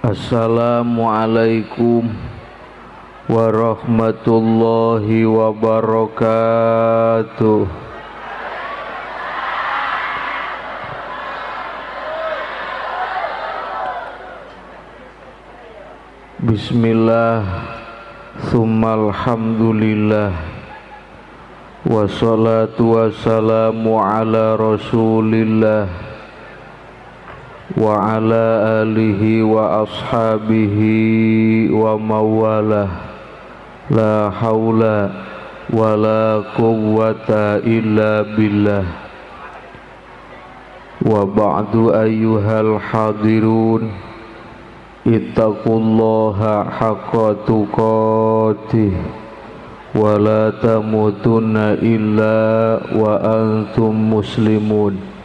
Assalamualaikum warahmatullahi wabarakatuh. Bismillah, thummalhamdulillah, wassalatu wassalamu ala rasulillah wa ala alihi wa ashabihi wa mawalah. La hawla wa la quwwata illa billah. Wa ba'du ayyuhal hadirun, ittaqullaha haqqa tuqatih wa la tamutunna illa wa antum muslimun.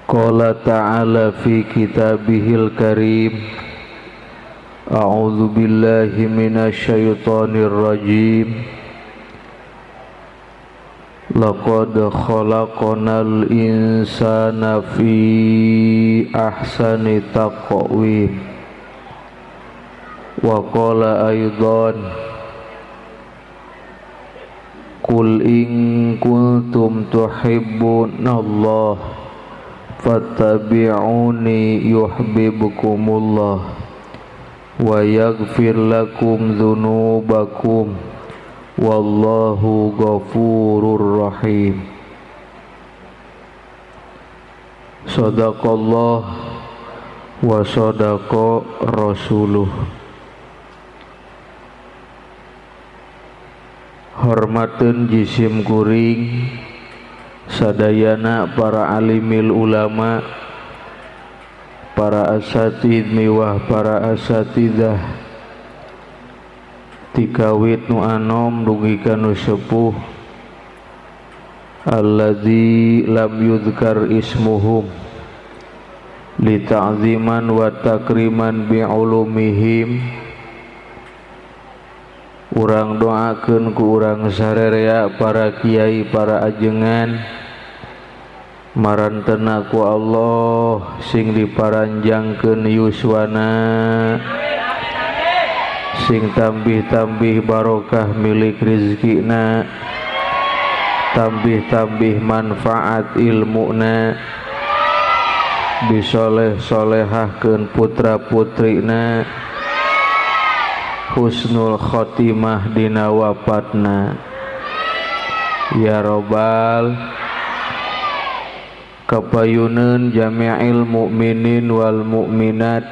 Qala ta'ala fi kitabihil karim, a'udzu billahi minasyaitonir rajim. Laqad khalaqnal insana fi ahsani taqwim. Wa qala aidan, qul in kuntum tuhibbunallaha fattabi'uni yuhibbukumullah wa yaghfir lakum dzunubakum wallahu ghafurur rahim. Sadaqallah wa sadaqa rasuluh. Hormateun jisim kuring sadayana para alimil ulama, para asatid miwah para asatidah, tikawit nu anom dugi ka nu sepuh, alladzi lam yudhkar ismuhum li ta'ziman wa takriman bi'ulumihim. Urang doakeun ku urang sarerea para kiai para ajengan, marantena ku Allah sing diparanjangkeun yuswana, sing tambih-tambih barokah milik rizkina, tambih-tambih manfaat ilmuna, disoleh-solehahkeun putra-putrina, husnul khotimah dina wafatna. Ya robbal kapayuneun jami'il mukminin wal mukminat,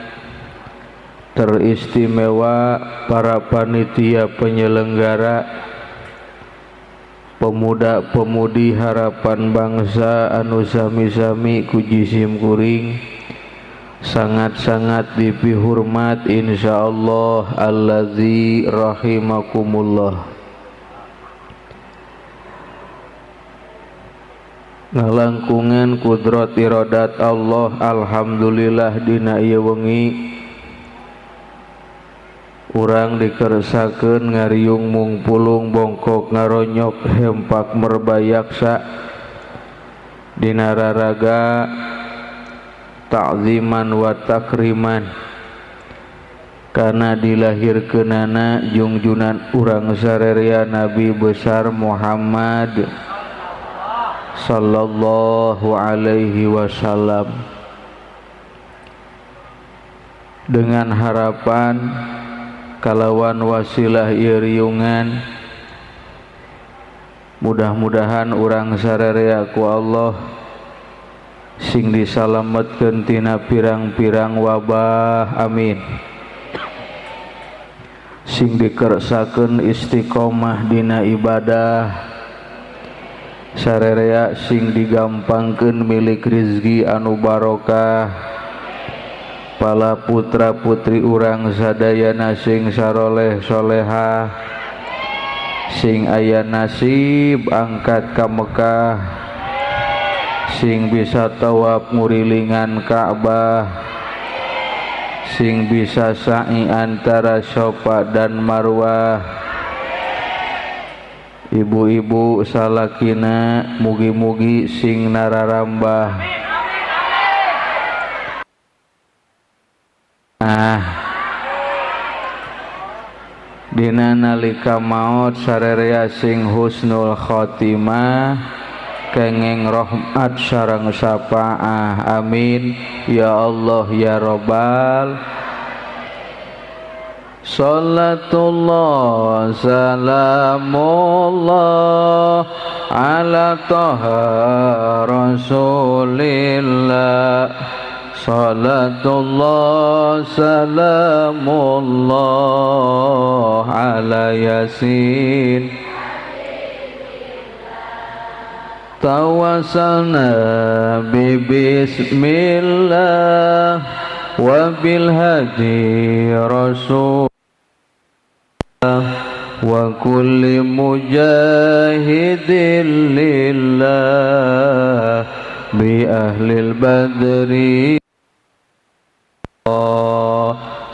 teristimewa para panitia penyelenggara, pemuda-pemudi harapan bangsa anu sami-sami ku jisim kuring sangat-sangat dipihormat insyaallah allazi rahimakumullah. Ngalangkungan kudrat iradat Allah, alhamdulillah dina ieu wengi urang dikersakeun ngariung mungpulung bongkok ngaronyok hempak merbayaksa dina raraga ta'ziman wa takriman kana dilahirkeunana jungjunan urang sarerea Nabi besar Muhammad sallallahu alaihi wasallam, dengan harapan kalawan wasilah ieu riungan mudah-mudahan urang sarerea ku Allah sing disalametkeun tina pirang-pirang wabah, amin. Sing dikersakeun istiqomah dina ibadah sarerea, sing digampangkeun milik rizki anu barokah, pala putra putri urang sadayana sing saroleh solehah, sing aya nasib angkat ka Mekah, sing bisa tawaf ngurilingan Ka'bah, sing bisa sa'i antara Sofa dan Marwah. Ibu-ibu salakina mugi-mugi sing nararambah. Ah, dina nalika maot sarerea sing husnul khotimah, kengeng rahmat sareng syafaah. Amin ya Allah ya Rabbal. Salatullah salamullah ala Toha Rasulillah. Salatullah salamullah ala Yasin. Tawasalna bi bismillah wa bil hadi rasul wa kulli mujahidin lillah bi ahlil badri.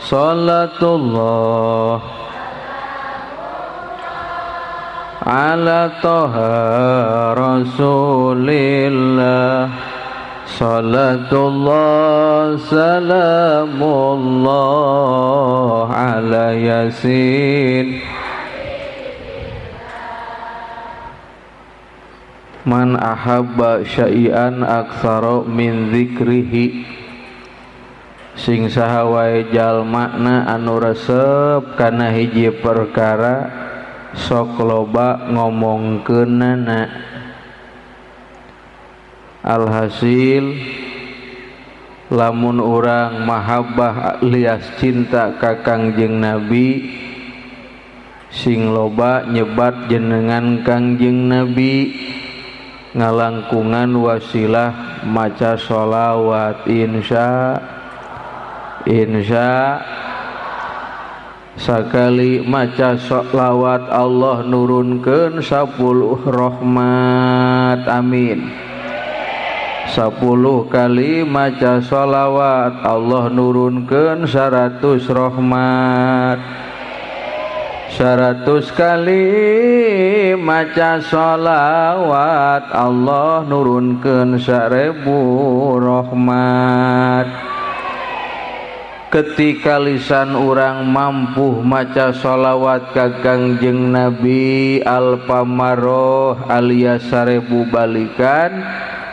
Salatullah ala Toha Rasulillah. Salatullah salamullah ala Yasin. Man ahabba syai'an aktsara min dzikrihi. Sing saha wae jalmana anu resep kana hiji perkara sok loba ngomongkeunana. Alhasil lamun urang mahabbah alias cinta ka Kangjeng Nabi, sing loba nyebat jenengan Kangjeng Nabi, ngalangkungan wasilah maca sholawat. Insya insya sakali maca sholawat Allah nurunkeun 10 rahmat. Amin. 10 kali maca sholawat Allah nurunkeun 100 rahmat. 100 kali maca sholawat Allah nurunkeun 1000 rahmat. Ketika lisan urang mampu maca sholawat ka Kangjeng Nabi alpamaroh alias 1000 balikan,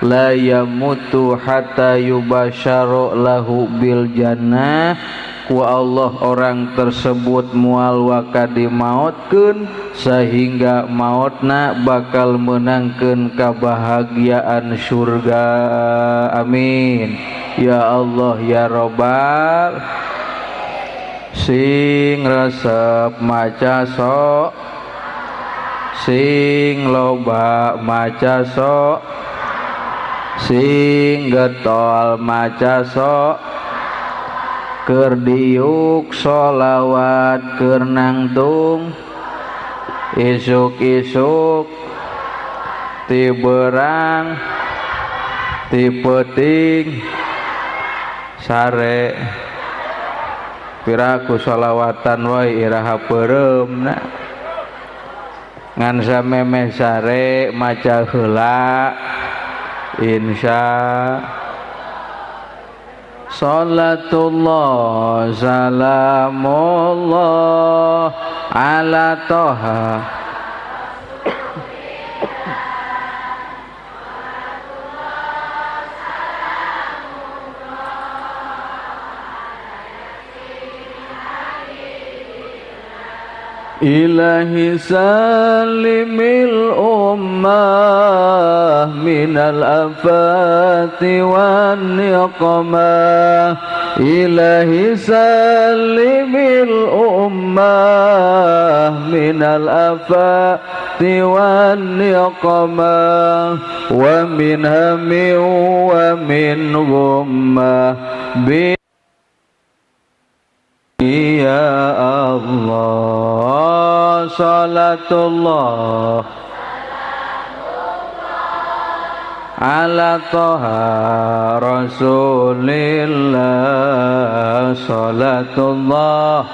la yamutu hatta yubasyaru lahu bil jannah, ku Allah orang tersebut mual waka dimautkeun sehingga mautna bakal menangkeun kebahagiaan surga. Amin ya Allah ya Rabbal. Sing resep maca sok, sing loba maca sok, sing getol maca sok, keur diuk sholawat keur nangtung, isuk-isuk ti berang ti peuting sare. Piraku sholawatan wae iraha peureumna, ngan samemeh sare maca heula. Insya salatullah salamullah ala Toha Ilahi salimil ummah minal afati wan niqmah. Ilahi salimil ummah minal afati wan niqmah, wa min hammin wa min ghummah. Ya Allah. Salatullah ala Toha Rasulillah. Salatullah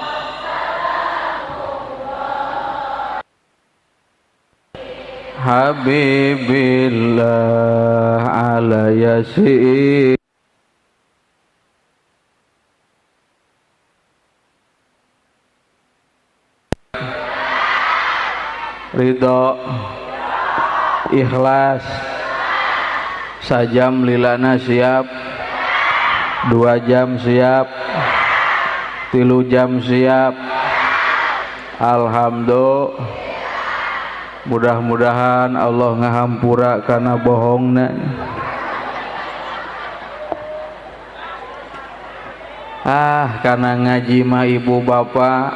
Habibillah ala Yasin. Ridho, ikhlas. Sajam lilana siap, 2 jam siap, 3 jam siap. Alhamdulillah. Mudah-mudahan Allah ngahampura karena bohongna. Ah, karena ngaji mah ibu bapak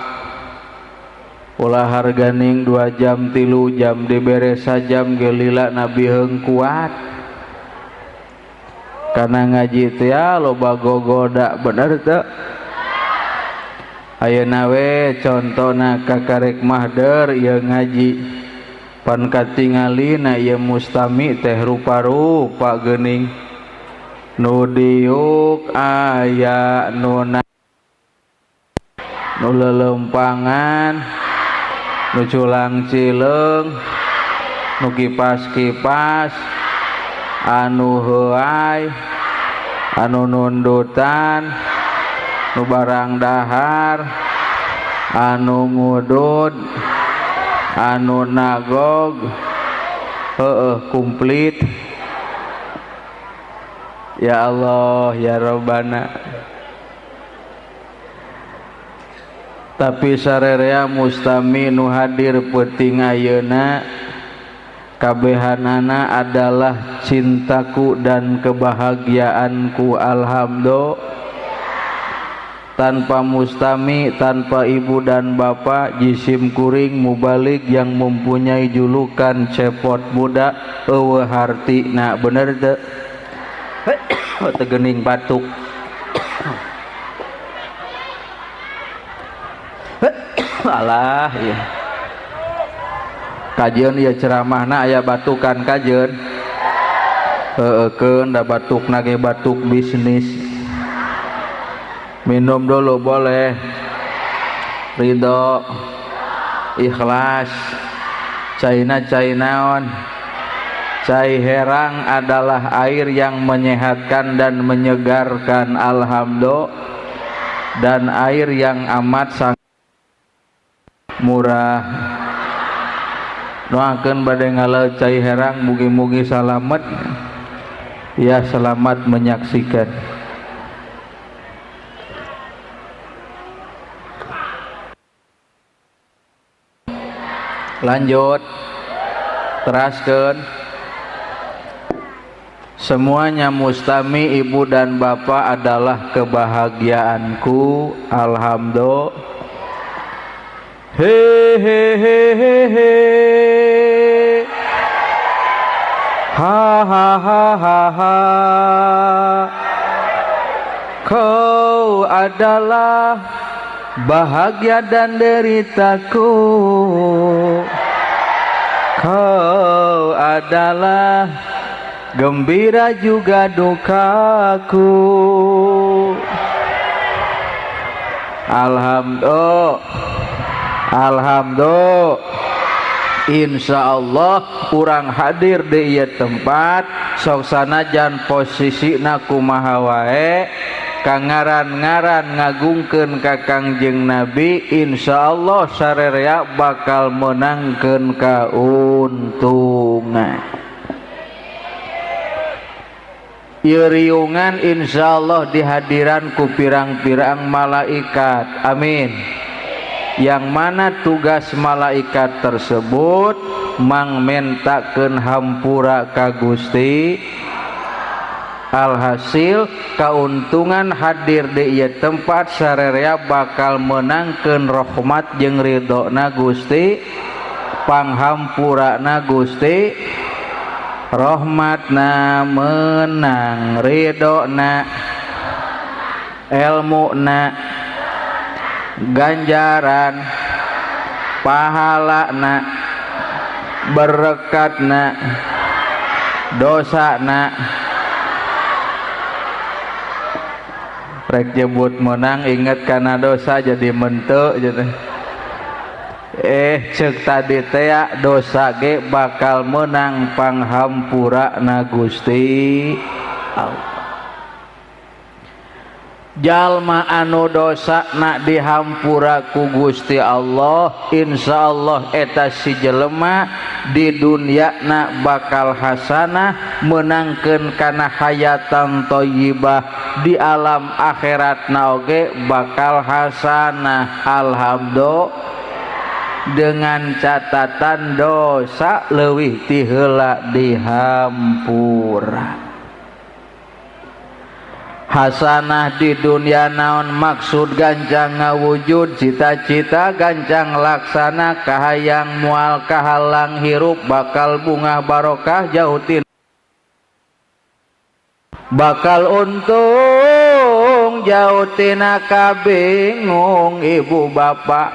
ulah harganing 2 jam 3 jam dibere sajam gelila nabi heung kuat. Karena ngaji teh loba gogoda, bener teu? Ayeuna we contona kakarek mahder ieu ngaji pan katingalina ieu mustami teh rupa-rupa geuning. Nu diuk aya nu nu lelempangan, nu culang cileung, nu kipas-kipas, anu heuay, anu nundutan, nu barang dahar, anu ngudud, anu nagog, heueuh komplit. Ya Allah ya Robbana. Tapi sarerea mustami nu hadir peuting ayeuna kabehanana adalah cintaku dan kebahagiaanku. Alhamdulillah. Tanpa mustami, tanpa ibu dan bapak, jisim kuring mubalik yang mempunyai julukan cepot muda eueuh hartina. Bener teu? Tegening batuk. Alah ya. Kajeun ieu ceramahna aya batukan kajeun. Heueukeun da batukna ge batuk bisnis. Minum dulu boleh. Ridho, ikhlas. Caina cai naon? Cai herang adalah air yang menyehatkan dan menyegarkan. Alhamdulillah. Dan air yang amat sangat murah. Doakeun bade ngaleut cai herang mugi-mugi salamet. Ya, selamat menyaksikan. Lanjut, teraskeun. Semuanya mustami ibu dan bapak adalah kebahagiaanku. Alhamdulillah. He he he he he. Ha ha ha ha ha. Kau adalah bahagia dan deritaku. Kau adalah gembira juga dukaku. Alhamdulillah. Alhamdulillah. Insya Allah urang hadir di ieu tempat sok sanajan posisina kumaha wae kangaran-ngaran ngagungkeun ka Kangjeng Nabi, insya Allah sarerea bakal menangkeun kauntungan. Ieu riungan insya Allah dihadiran ku pirang-pirang malaikat. Amin. Yang mana tugas malaikat tersebut mangmentakeun hampura ka Gusti. Alhasil keuntungan hadir di ieu tempat sarerea bakal menangkeun rahmat jeung ridhona Gusti, panghampurana Gusti, rahmatna menang, ridhona, elmuna, ganjaran, pahalana, berekatna, dosana. Rek jebut menang inget karena dosa jadi mente gitu. Cek tadi teh dosa ge bakal menang panghampura na Gusti Allah. Jalma anu dosa nak dihampura ku Gusti Allah, insyaallah eta si jelema di dunia nak bakal hasanah, menangkeun kana hayatan thayyibah, di alam akhirat na oge bakal hasanah. Alhamdulillah, dengan catatan dosa leuwih ti heula dihampura. Hasanah di dunia naon maksud gancang ngawujud cita-cita gancang laksana kahayang mual kahalang hirup bakal bungah barokah jauh tin bakal untung jauh tina kabingung ibu bapak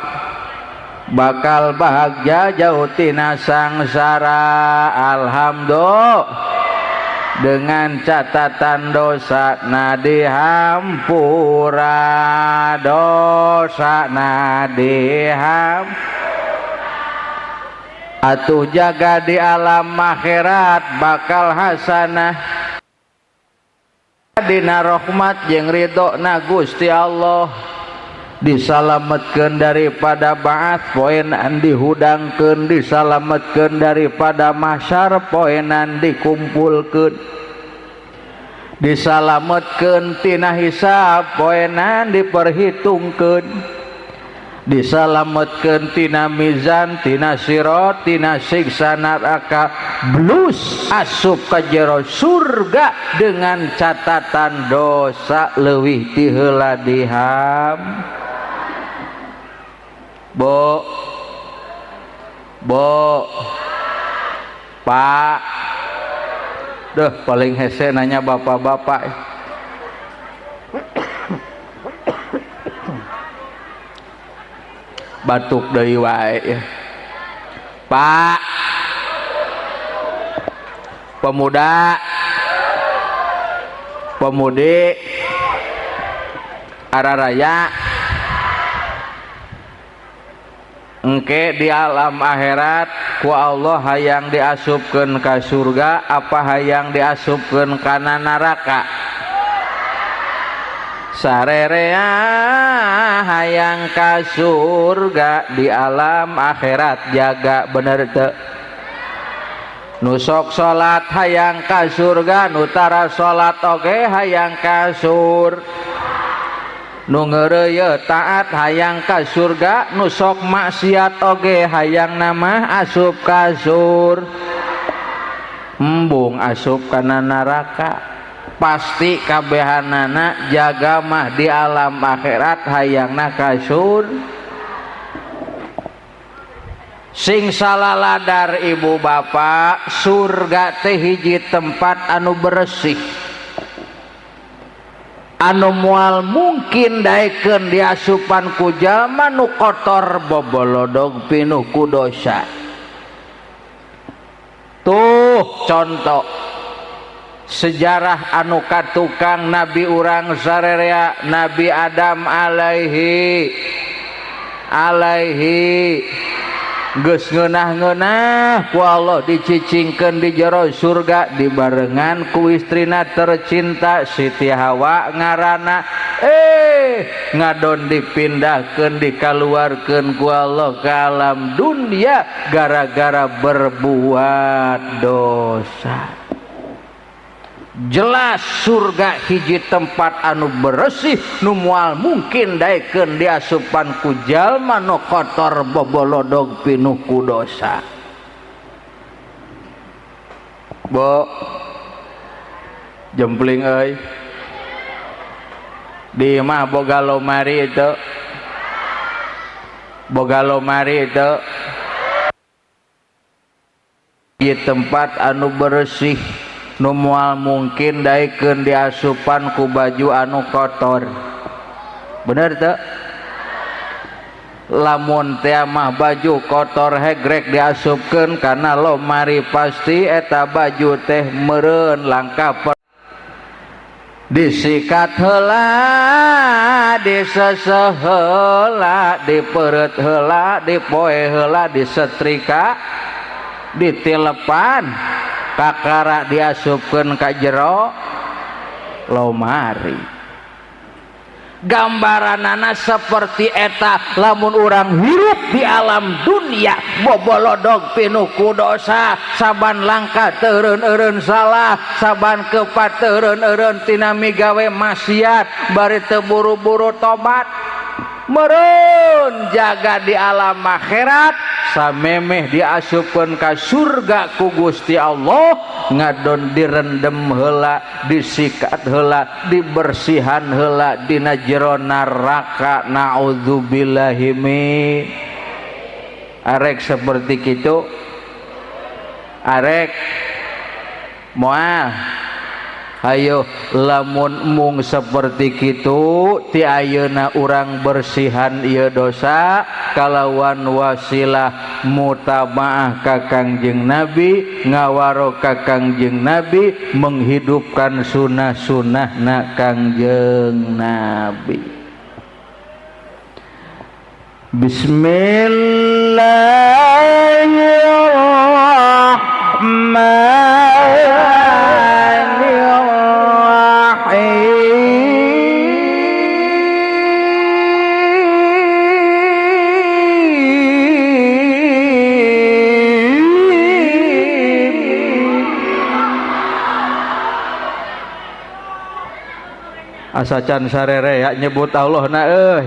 bakal bahagia jauh tina sangsara. Alhamdulillah, dengan catatan dosa na dihampura, dosa na diham atuh jaga di alam akhirat bakal hasanah dina rahmat jeung ridho na Gusti Allah, disalametkeun daripada ba'ats poenan dihudangkeun, disalametkeun daripada mahsyar poenan dikumpulkeun, disalametkeun tina hisab poenan diperhitungkeun, disalametkeun tina mizan tina sirat tina siksa neraka, blus asup ka jero surga dengan catatan dosa leuwih ti heula diham. Bo, bo, pak, duh paling hese nanya bapak-bapak. Batuk deui wae ya. Pak, pemuda, pemudi, araraya, engke di alam akhirat ku Allah hayang diasupkeun ka surga apa hayang diasupkeun kana neraka? Sarerea hayang ka surga di alam akhirat, jaga bener teu? Nu sok salat hayang ka surga, nu tara salat oge hayang ka surga, nu ngeureuyeuh taat hayang ka surga, nu sok maksiat oge hayang nama asup ka surga, embung asup kana neraka. Pasti kabehanana jaga mah di alam akhirat hayangna ka surga. Sing salaladar ibu bapak, surga teh hiji tempat anu bersih, anu mual mungkin daekeun diasupan ku jalma nu kotor bobolodog pinuh ku dosa. Tuh contoh sejarah anu katukang nabi urang sarerea Nabi Adam alaihi alaihi geus ngeunah-ngeunah ku Allah dicicingkeun di jero surga dibarengan ku istrina tercinta Siti Hawa ngaranna, ngadon dipindahkeun dikaluarkeun ku Allah ke alam dunia gara-gara berbuat dosa. Jelas surga hiji tempat anu bersih nu moal mungkin daekeun diasupan ku jalma nu kotor bobolodog pinuh ku dosa. Bo jempling euy, di imah boga lomari itu, boga lomari itu di tempat anu bersih nu moal mungkin daekeun diasupan ku baju anu kotor. Bener teu? Lamun teh mah baju kotor hegrek diasupkeun kana lomari pasti eta baju teh meureun langkah disikat heula, diseseh heula, dipeureut heula, dipoe heula, disetrika, ditilepan, kakara diasupkeun ka jero lomari. Gambaranana seperti eta lamun urang hirup di alam dunia bobolodog pinuh ku dosa, saban langkah teureun-eureun salah, saban kepat teureun-eureun tina migawe maksiat, bari teu buru-buru tobat. Meureun jaga di alam akhirat samemeh diasupkeun ka surga ku Gusti Allah, ngadon direndem heula, disikat heula, dibersihan heula dina jero neraka. Naudzubillahi min. Arek seperti kitu, arek moal. Ayo lamun mung seperti kitu ti ayeuna urang bersihan ieu dosa kalawan wasilah mutabaah ka Kangjeng Nabi, ngawaro ka Kangjeng Nabi, menghidupkan sunah-sunahna Kangjeng Nabi. Bismillahirrahmanirrahim. Asa can sarerea nyebut Allah na euy.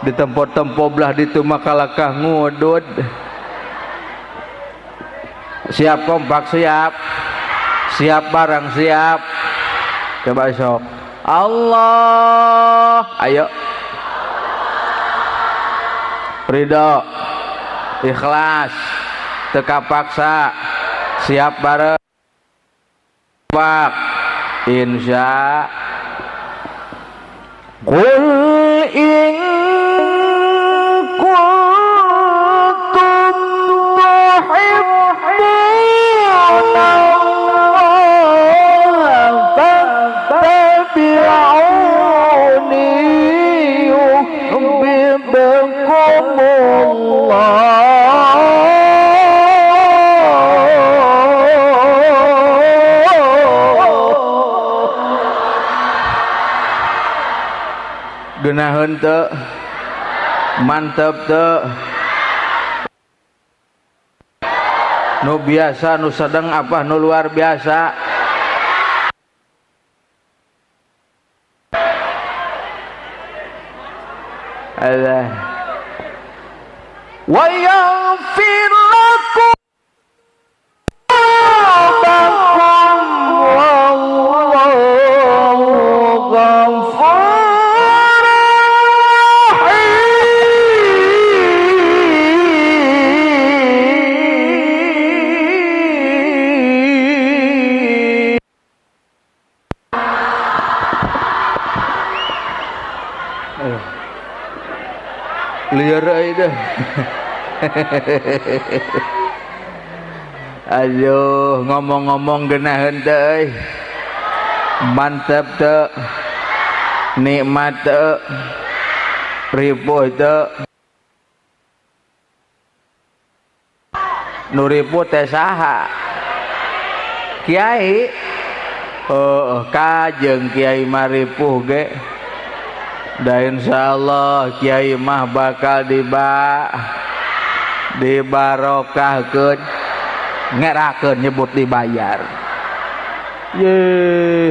Di tempo-tempo belah ditu makalakah ngudud. Siap kompak siap. Siap barang siap. Coba sok. Allah, ayo. Ridho, ikhlas, teka paksa, siap bareng. Pak, insya. Qul in kuntum tuhibbuna Allah fattabi'uni yuhibbukumullah. Genaheun teu, mantep teu, nu biasa nu sedang apa nu luar biasa. Allah wa yaghfir lakum wallahu ghafurur. Liar euy deh. Aduh, ngomong-ngomong geunaheun teu euy. Mantep teu. Nikmat teu. Ripuh teu. Nu ripuh teh saha? Kiai. Oh, kajeng kiai mah ripuh ge. Da insyaallah kiai mah bakal dibarokahkeun, ngerakeun nyebut dibayar. Ye.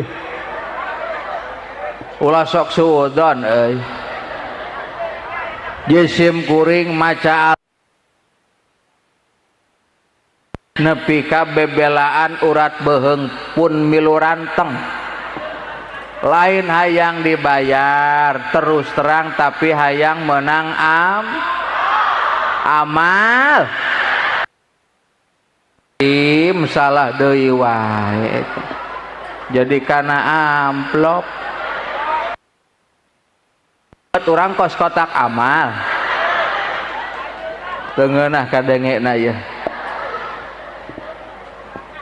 Ulah sok suudzon euy. Jisim kuring maca nepi ka bebelaan urat beuheung pun milu ranteng. Lain hayang dibayar terus terang, tapi hayang menang amal. Im salah deui wae. Jadi kana amplop urang kos kotak amal. Teu ngeunah kadengena ieu.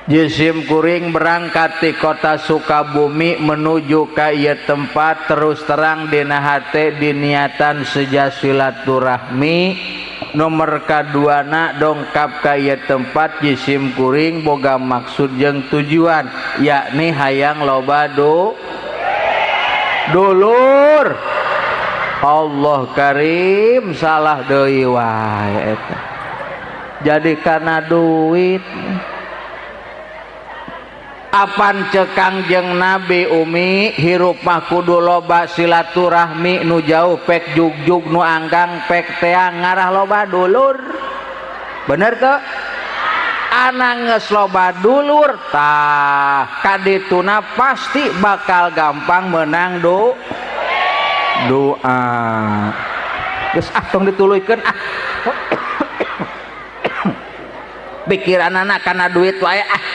Jisim kuring berangkat di kota Sukabumi menuju ka ieu tempat terus terang dina hate diniatan seja silaturahmi. Nomor kaduana dongkap ka ieu tempat jisim kuring boga maksud jeung tujuan, yakni hayang loba Dulur. Allah karim salah deui wae eta. Jadi karena duit. Apan cek Kangjeng Nabi Umi hirup mah kudu loba silaturahmi nu jauh pek jugjug nu anggang pek teang ngarah loba dulur. Bener teu? Ana geus loba dulur tah kadituna pasti bakal gampang menang doa. Geus ah tong dituluykeun ah. Pikiranana kana duit wae ah.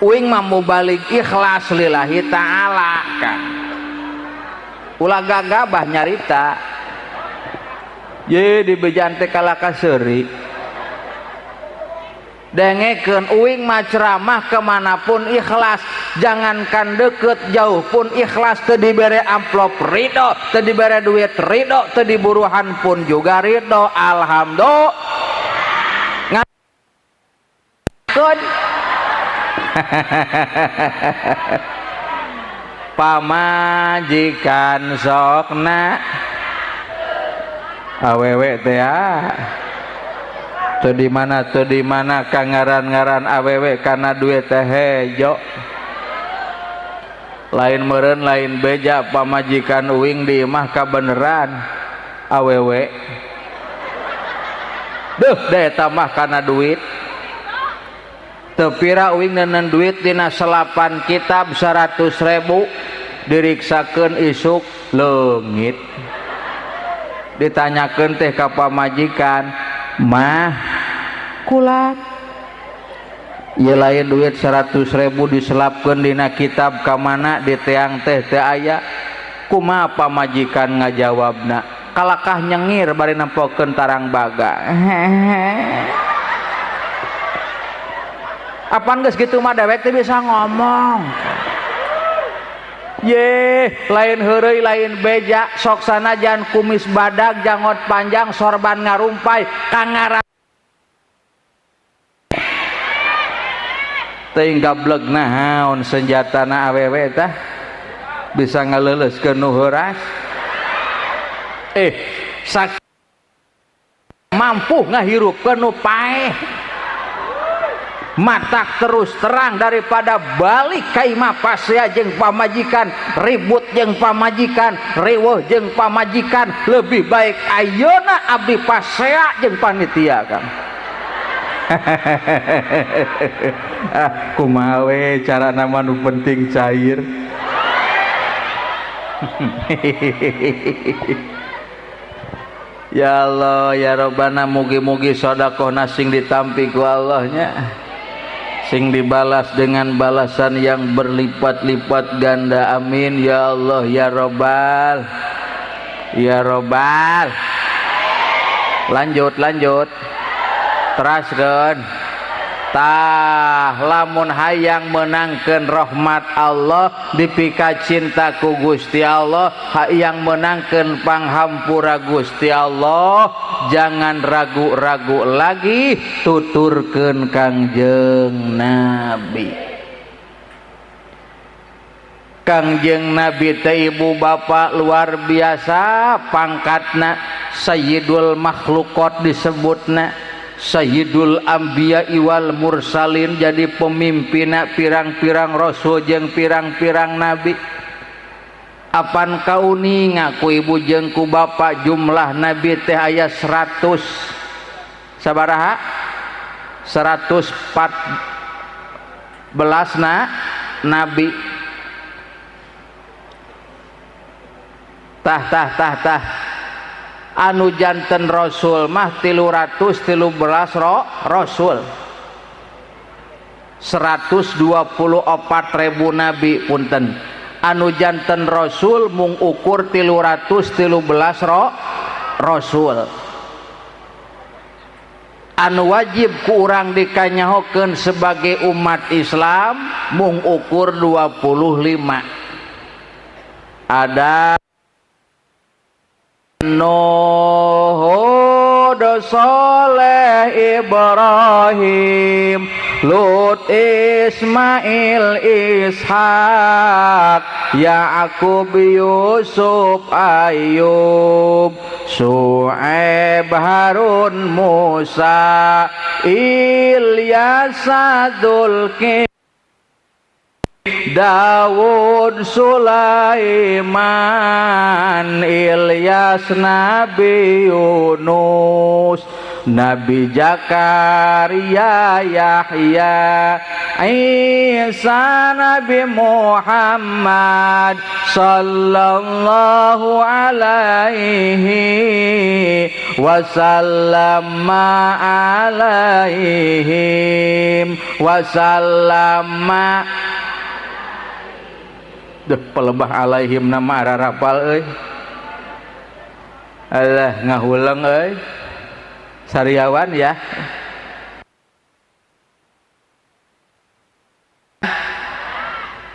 Uing mah mubalik ikhlas lillahi ta'ala kan. Ulah gagabah nyarita. Ye dibejaan teh kalaka seuri. Dengekeun uing mah ceramah kemanapun ikhlas, jangankan deket jauh pun ikhlas, teu dibere amplop ridho, teu dibere duit ridho, teu diburuhan pun juga ridho. Alhamdulillah. Ngakeun pamajikan sokna awewe teh teu di mana ka ngaran-ngaran awewe kana duit teh hejo lain meureun lain beja pamajikan uing di imah kabeneran awewe deuh da eta mah kana duit. Tepira uing nenen duit dina 8 kitab 100.000 diriksakeun isuk leungit. Ditanyakeun teh ka pamajikan, mah kulak ieu lain duit 100.000 diselapkeun dina kitab ka mana diteang teh teu aya. Kumaha pamajikan ngajawabna? Kalakah nyengir bari nempokeun tarang baga. Apaan geus kitu mah dewek teh bisa ngomong. Ye, lain heureuy lain beja, sok sanajan kumis badag, janggot panjang, sorban ngarumpai, kangara teuing gableg naon senjatana awewe tah bisa ngaleuleuskeun nu heuras. Sak mampu ngahirupkeun nu paeh. Matak terus terang daripada balik ka imah pasea jeung pamajikan, ribut jeung pamajikan, riweuh jeung pamajikan, lebih baik ayeuna abdi pasea jeung panitia Kang. Ah, kumaha we carana mah nu penting cair. Ya Allah ya Rabbana, mugi-mugi sedekahna sing ditampi ku Allah nya, sing dibalas dengan balasan yang berlipat-lipat ganda. Amin ya Allah ya Robbal ya Robbal. Lanjut lanjut teraskeun. Tah lamun hayang menangkeun rahmat Allah, dipika cinta ku Gusti Allah, hayang menangkeun panghampura Gusti Allah, jangan ragu-ragu lagi tuturkeun Kangjeng Nabi. Kangjeng Nabi teh ibu bapak luar biasa pangkatna, Sayyidul Makhluqat disebutna, Sayyidul Anbiya wal Mursalin, jadi pemimpinna pirang-pirang rasul jeung pirang-pirang nabi. Apan kauninga ku ibu jeung ku bapak jumlah nabi teh aya 100 sabaraha? 114 na nabi. Tah tah tah tah anu janten rasul mah 313 rasul, 124.000 nabi punten. Anu janten rasul mung ukur 313 rasul. Anu wajib ku urang dikanyahokeun sebagai umat Islam mung ukur 25. Ada Nuh, Soleh, Ibrahim, Lut Ismail Ishak Ya'qub Yusuf Ayub Su'aib Harun Musa Ilyas Dzulkifli Dawud Sulaiman Ilyas Nabi Yunus Nabi Zakaria Yahya Isa Nabi Muhammad sallallahu alaihi wasallam alaihim wasallama. Duh pelebah alaihim nama ararapal euy. Alah ngahuleng euy. Sariawan ya.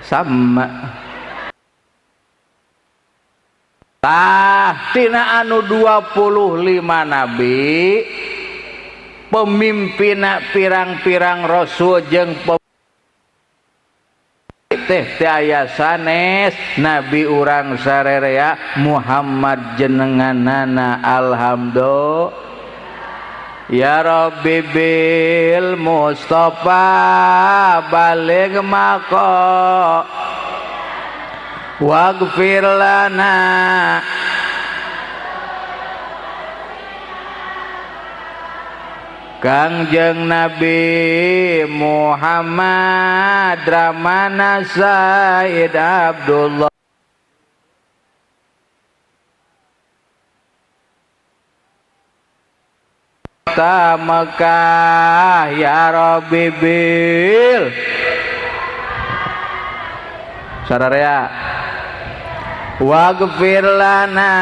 Sama. Tah tina anu 25 nabi pemimpinna pirang-pirang rasul jeung teh teh aya sanes nabi urang sarerea Muhammad jenenganana. Alhamdulillah ya Rabbi bil Mustafa baligh maqam waghfir lana Kangjeng Nabi Muhammad Ramana Said Abdullah ta Mekah ya Rabbi bil sararea waghfir lana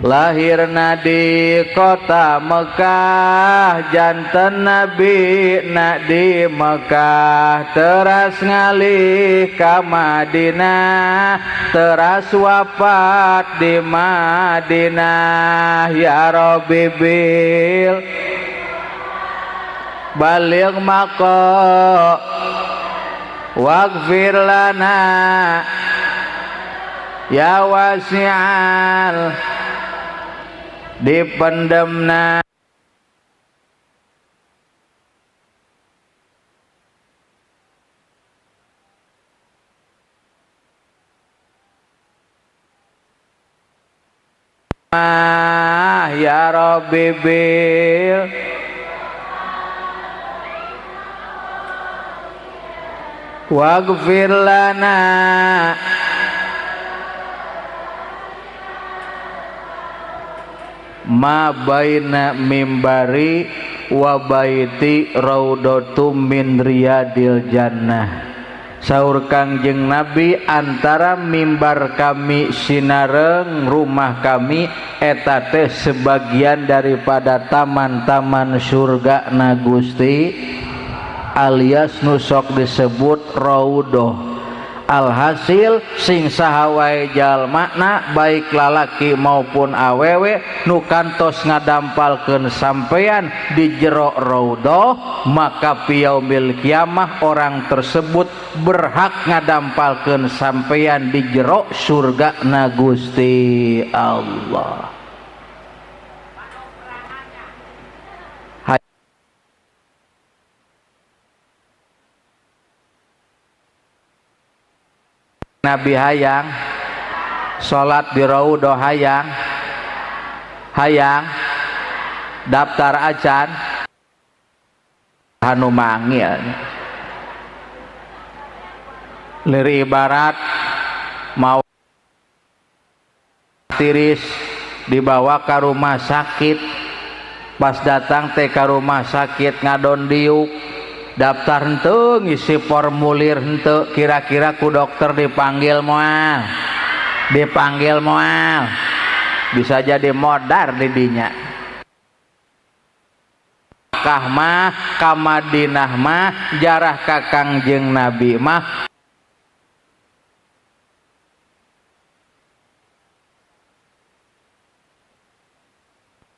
lahirna di kota Mekah janten nabi na di Mekah teras ngalih ka Madinah teras wafat di Madinah ya Rabbi bil baligh maqam waghfir lana ya wasi'al dipendemna ya Rabbi bil waghfir lana ma baina mimbari wa baiti raudhatum min riyadil jannah. Saur Kangjeng Nabi antara mimbar kami sinareng rumah kami eta teh sebagian daripada taman-taman surga na Gusti alias nu sok disebut raudhah. Alhasil sing saha wae jalmana baik lalaki maupun awewe nu kantos ngadampalkeun sampean di jero raudhah maka piyaumil kiamah orang tersebut berhak ngadampalkeun sampean di jero surga na Gusti Allah. Nabi hayang salat di raudhah hayang hayang daftar acan anu mangil lir ibarat mau tiris dibawa ke rumah sakit pas datang teh ke rumah sakit ngadon diuk daftar henteu ngisi formulir henteu kira-kira ku dokter dipanggil moal dipanggil moal bisa jadi modar di dinya. Mekah mah ka Madinah mah jarah ka Kangjeng Nabi mah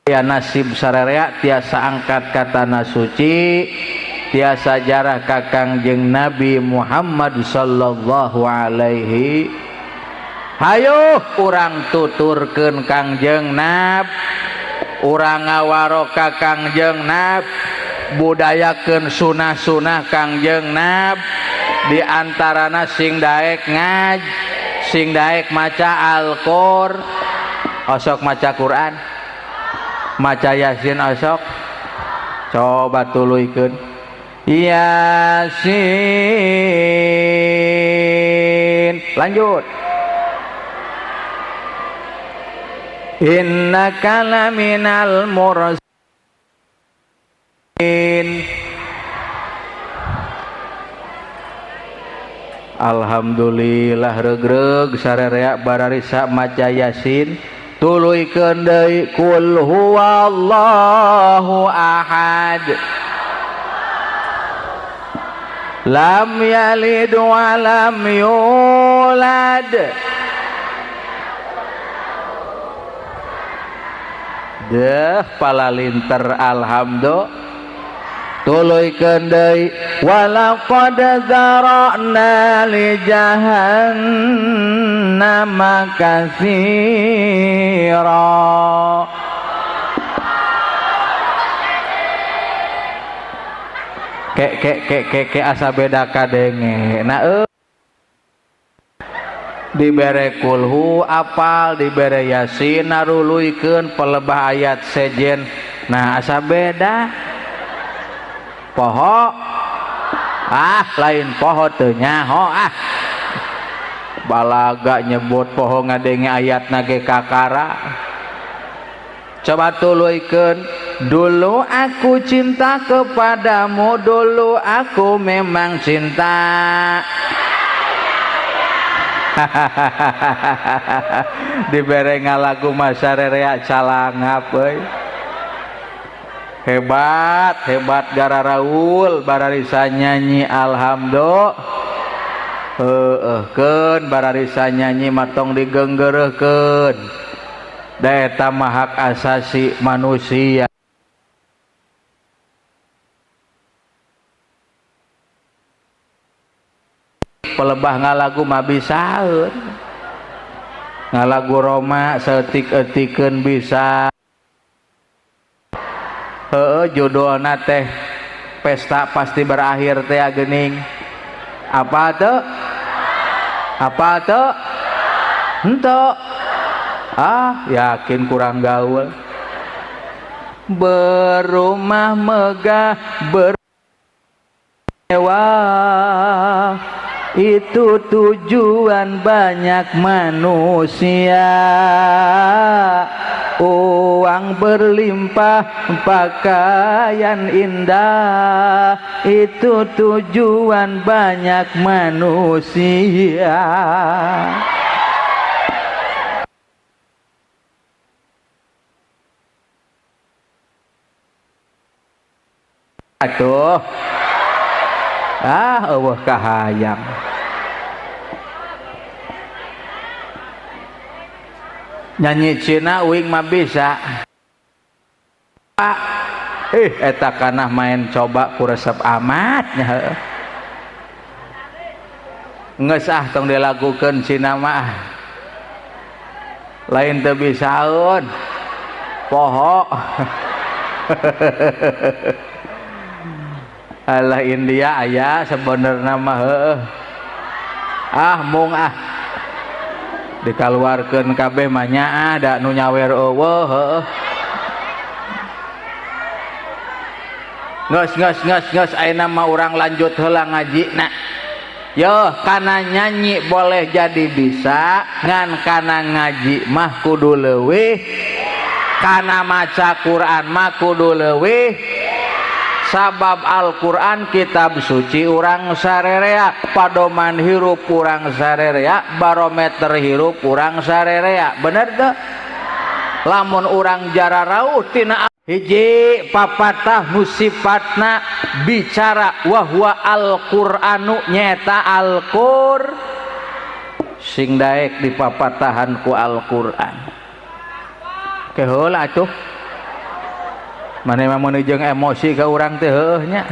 Ya nasib sarerea tiasa angkat ka tanah suci, tiasa jarah ka Kangjeng Nabi Muhammad sallallahu alaihi. Hayo urang tuturkeun Kangjeng Nab, urang ngawaro ka Kangjeng Nab, budayakeun sunah-sunah Kangjeng Nab, di antarana sing daek ngaj, sing daek maca Al-Qur'an, osok maca Quran, maca Yasin osok, coba tuluykeun Yasin, lanjut. Innaka laminal mursalin. Alhamdulillah regreg sarerea bararisa maca Yasin, tuluykeun deui kul huwallahu ahad, lam yalid wa lam yulad. Deh palalinter alhamdulillah. Tuluykeun deui walaqad zara'na li jahannama katsira. Ke ke ke ke ke asa beda kadenge. Nah dibere kulhu apal, dibere yasin naruluykeun pelebah ayat sejen. Nah asa beda. Poho ah lain poho teu nyaho ah. Balaga nyebut poho ngadenge ayatna ge kakara. Coba tuluykeun, dulu aku cinta kepadamu, dulu aku memang cinta. Dibere ngalagu masarerea calangap euy. Hebat, hebat gararaul bararisa nyanyi alhamdulillah. Heueuh keun bararisa nyanyi matong digeunggeureuhkeun. Da eta mah hak asasi manusia. Pelebah ngalagu mah bisaeun. Ngalagu Roma saeutik-eutikeun bisa. Heeh judulna teh pesta pasti berakhir teh geuning. Apa teu? Apa teu? Henteu. Ah, yakin kurang gaul. Berumah megah bermewah, itu tujuan banyak manusia. Uang berlimpah, pakaian indah, itu tujuan banyak manusia. Aduh, ah eueuh kahayang. Nyanyi Cina uing mah bisa. Eta kanah main coba ku resep amat nya heueuh. Geus ah tong dilakukeun Cina mah. Lain teu bisaeun. Poho. Alah India aya sebenarna mah heueuh. Ah mung ah dikaluarkeun kabeh mah nyaah da nu nyawer eueuh heueuh. Geus geus geus geus ayeuna mah urang lanjut heula ngajina. Yo kana nyanyi boleh jadi bisa, ngan kana ngaji mah kudu leuwih, kana maca Quran mah kudu leuwih. Sabab Al-Quran kitab suci urang sarerea, padoman hirup urang sarerea, barometer hirup urang sarerea. Bener teu? Lamun urang jararauh tina hiji papatah nu sifatna bicara wahwa Al-Qur'anu nyata Al-Qur sing daek dipapatahan ku Al-Qur'an. Ke heula atuh. Maneh mah meuni jeung emosi ka urang teh heueuh nya.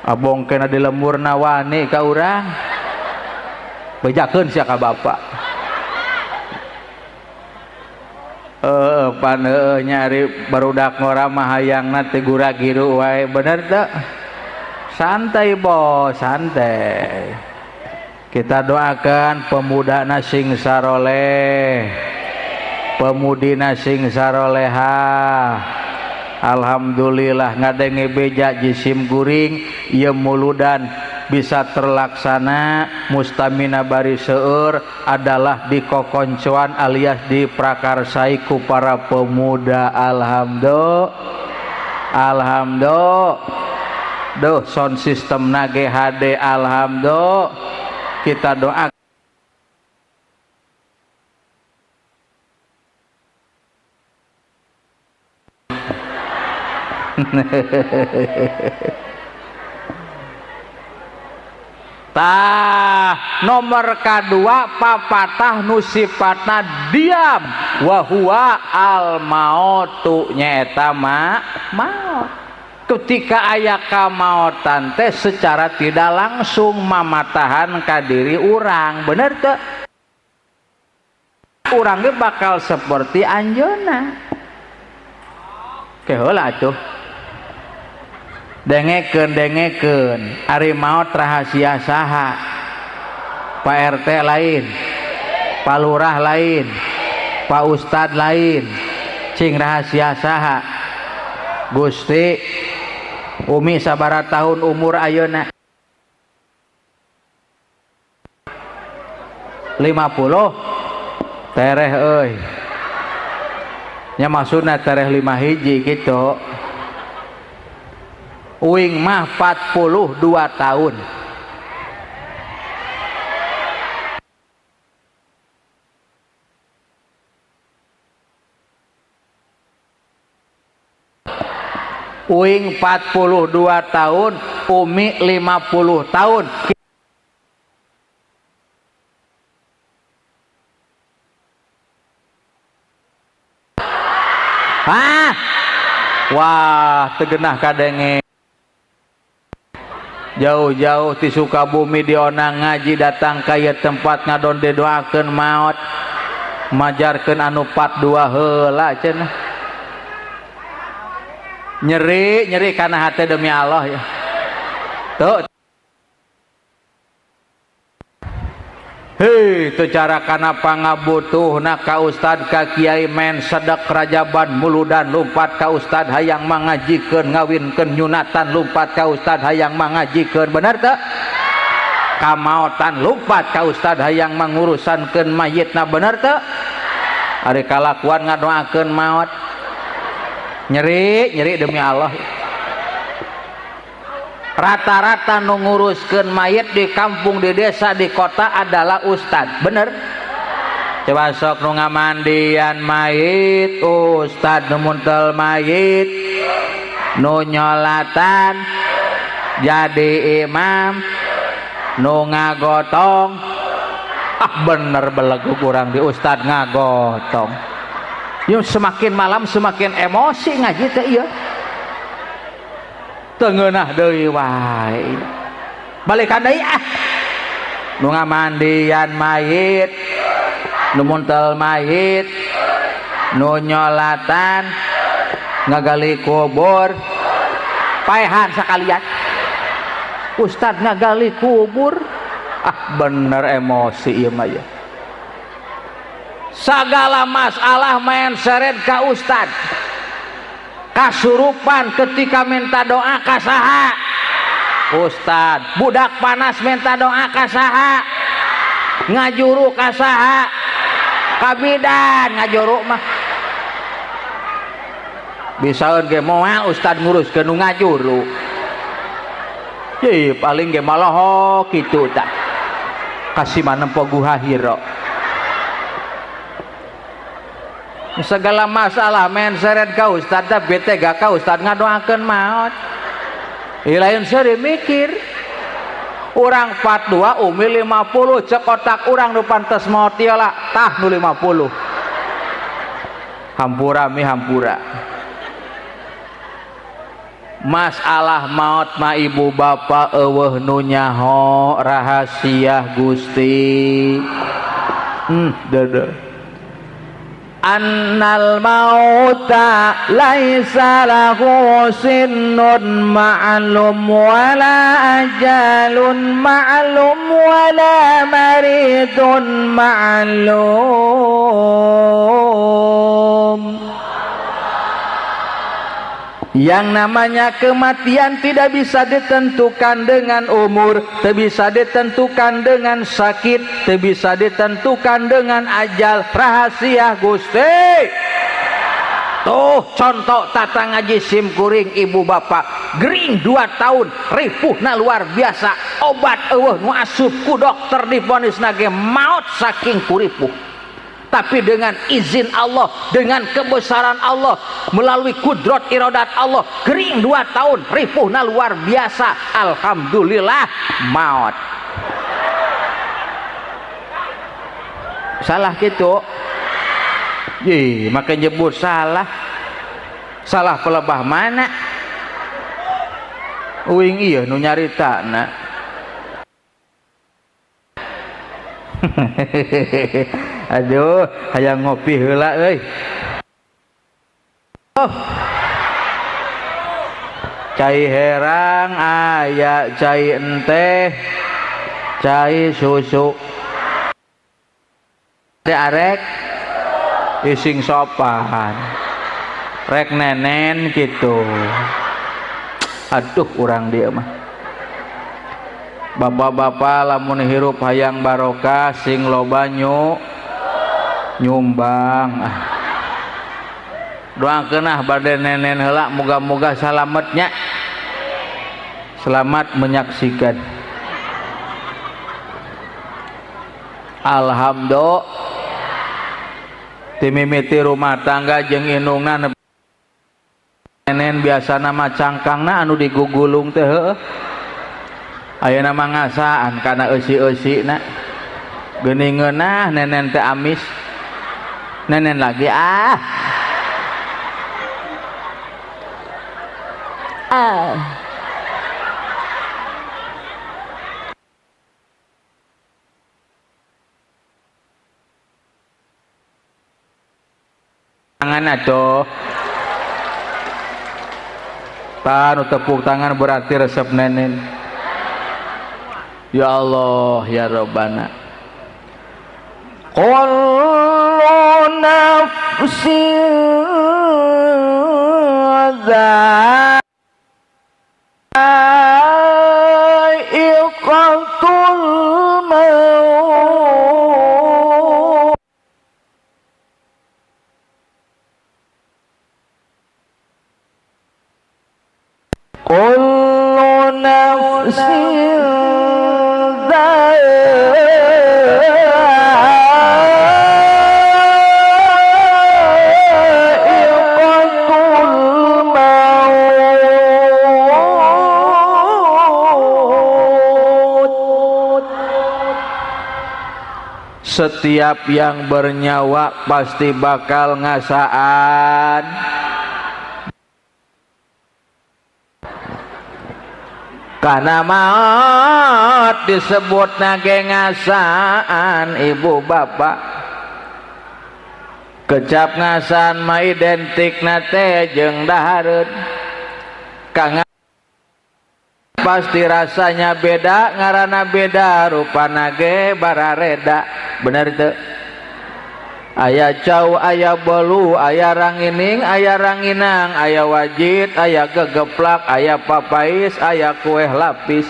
Abong kena di lemburna wani ka urang. Bejakeun sia ka bapak. Pan heueuh nya ari barudak ngora mah hayangna teh gura-giru wae, bener teu? Santai bos, santai. Kita doakan pemudana sing saroleh, pemudina sing saroleha. Alhamdulillah ngadenge beja jisim guring ieu muludan bisa terlaksana mustamina bari seueur adalah di kokoncoan alias di prakarsai ku para pemuda. Alhamdulillah, alhamdulillah. Duh, sound system nage HD, alhamdulillah. Kita doa tah nomor kedua papatah nu sifatna diam wa huwa al mautu nyaeta maut. Ketika aya kamaotan teh secara tidak langsung mamatahan ka diri urang, bener teu? Urang ge bakal seperti anjeunna. Ke heula atuh. Dengekeun, dengekeun, ari maot rahasia saha? Pak RT lain, Pak Lurah lain, Pak Ustad lain, cing rahasia saha? Gusti Umi sabara tahun umur ayeuna? 50 tereh euy. Nya maksudna tereh 5 hiji gitu. Uing mah 42 tahun. Uing 42 tahun, Umi 50 tahun. Hah? Wah, tegenah kadenge. Jauh-jauh ti Sukabumi dionang ngaji datang ka ieu tempat ngadon didoakeun maot. Majarkeun anu 42 heula cenah. Nyeri, nyeri karena hati demi Allah ya. Tuh. Hei, itu cara kana pangabutuhna ka ustad ka kiai men sedek rajaban muludan lumpat ka ustad hayang mangajikeun ngawinkeun nyunatan lumpat ka ustad hayang mangajikeun, bener teu? Kamaotan lumpat ka ustad hayang mangurusankeun mayitna, bener teu? Ari kalakuan ngadoakeun maot. Nyeri, nyeri demi Allah. Rata-rata nu nguruskeun mayit di kampung, di desa, di kota adalah ustad, bener? Coba sok nu ngamandian mayit ustad, nu muntel mayit, nu nyolatan jadi imam, nu ngagotong. Ah bener belegu kurang di ustad ngagotong. Yuk semakin malam semakin emosi ngaji teh ieu. Teu ngeunah deui wae. Balikan deui ah. Nu ngamandian mayit, nu muntel mayit, nu nyolatan, ngagali kubur, paehan sakalian. Ustad ngagali kubur. Ah bener emosi ieu mah ya. Segala masalah main seret ka ustad. Kasurupan ketika minta doa ka saha? Ustad. Budak panas minta doa ka saha? Ngajuru ka saha? Ka bidan ngajuru mah. Bisaeun ge moal ustad nguruskeun nu ngajuru. Ih, paling ge maloho kitu tah. Kasih manempo guha hiro. Segala masalah main seret ka ustad teh bete gak ka ustad ngadoakeun maot. Ih lain seuri mikir. Urang 42 Umi 50 cek otak urang nu pantes maot ieu lah tah nu 50. Hampura mi hampura. Masalah maut ma ibu bapak eueuh nu nyaho rahasia Gusti. Dadah. Annal mauta laisa lahu sinnun ma'lum wala ajalun ma'lum wala maridun ma'lum. Yang namanya kematian tidak bisa ditentukan dengan umur, tidak bisa ditentukan dengan sakit, tidak bisa ditentukan dengan ajal. Rahasia Gusti. Tuh contoh tata ngaji sim kuring ibu bapak gering 2 tahun ripuhna luar biasa, obat eueuh nu asup ku dokter divonis nage maut saking kuripuh. Tapi dengan izin Allah, dengan kebesaran Allah, melalui kudrat iradat Allah, kering 2 tahun, ripuhna luar biasa, alhamdulillah maut. Salah gitu? Ih, maka nyebut salah. Salah pelebah mana? Uing iya nu nyaritana. Aduh, hayang ngopi heula euy. Oh. Cai herang aya, cai enteh, cai susu. Teh arek ising sopan. Rek nenen gitu. Aduh, urang dia mah. Bapak-bapak lamun hirup hayang barokah sing loba nyumbang. Doakeun ah bade nenen heula moga-moga salametnya. Selamat menyaksikan. Alhamdulillah. Timimiti rumah tangga jeung indungna nenen biasana mah cangkangna anu digugulung teh heueuh. Ayeuna mah ngasaan kana eusi-eusina. Geuning ngeunah nenen teh amis. Nenen lagi ah. Ah. Tangan atuh. Tanu tepuk tangan berarti resep nenen. Ya Allah ya Rabbana. Kullu nafsin dha'iqatul maut. Kullu nafsin setiap yang bernyawa pasti bakal ngasaan. Karena maut disebut nage ngasaan ibu bapak. Kecap ngasaan mah identik nate jeung dahareun. Kang pasti rasanya beda, ngarana beda, rupana ge barareda. Bener teu? Aya cau, aya bolu, aya rangining, aya ranginang, aya wajit, aya gegeplak, aya papais, aya kue lapis.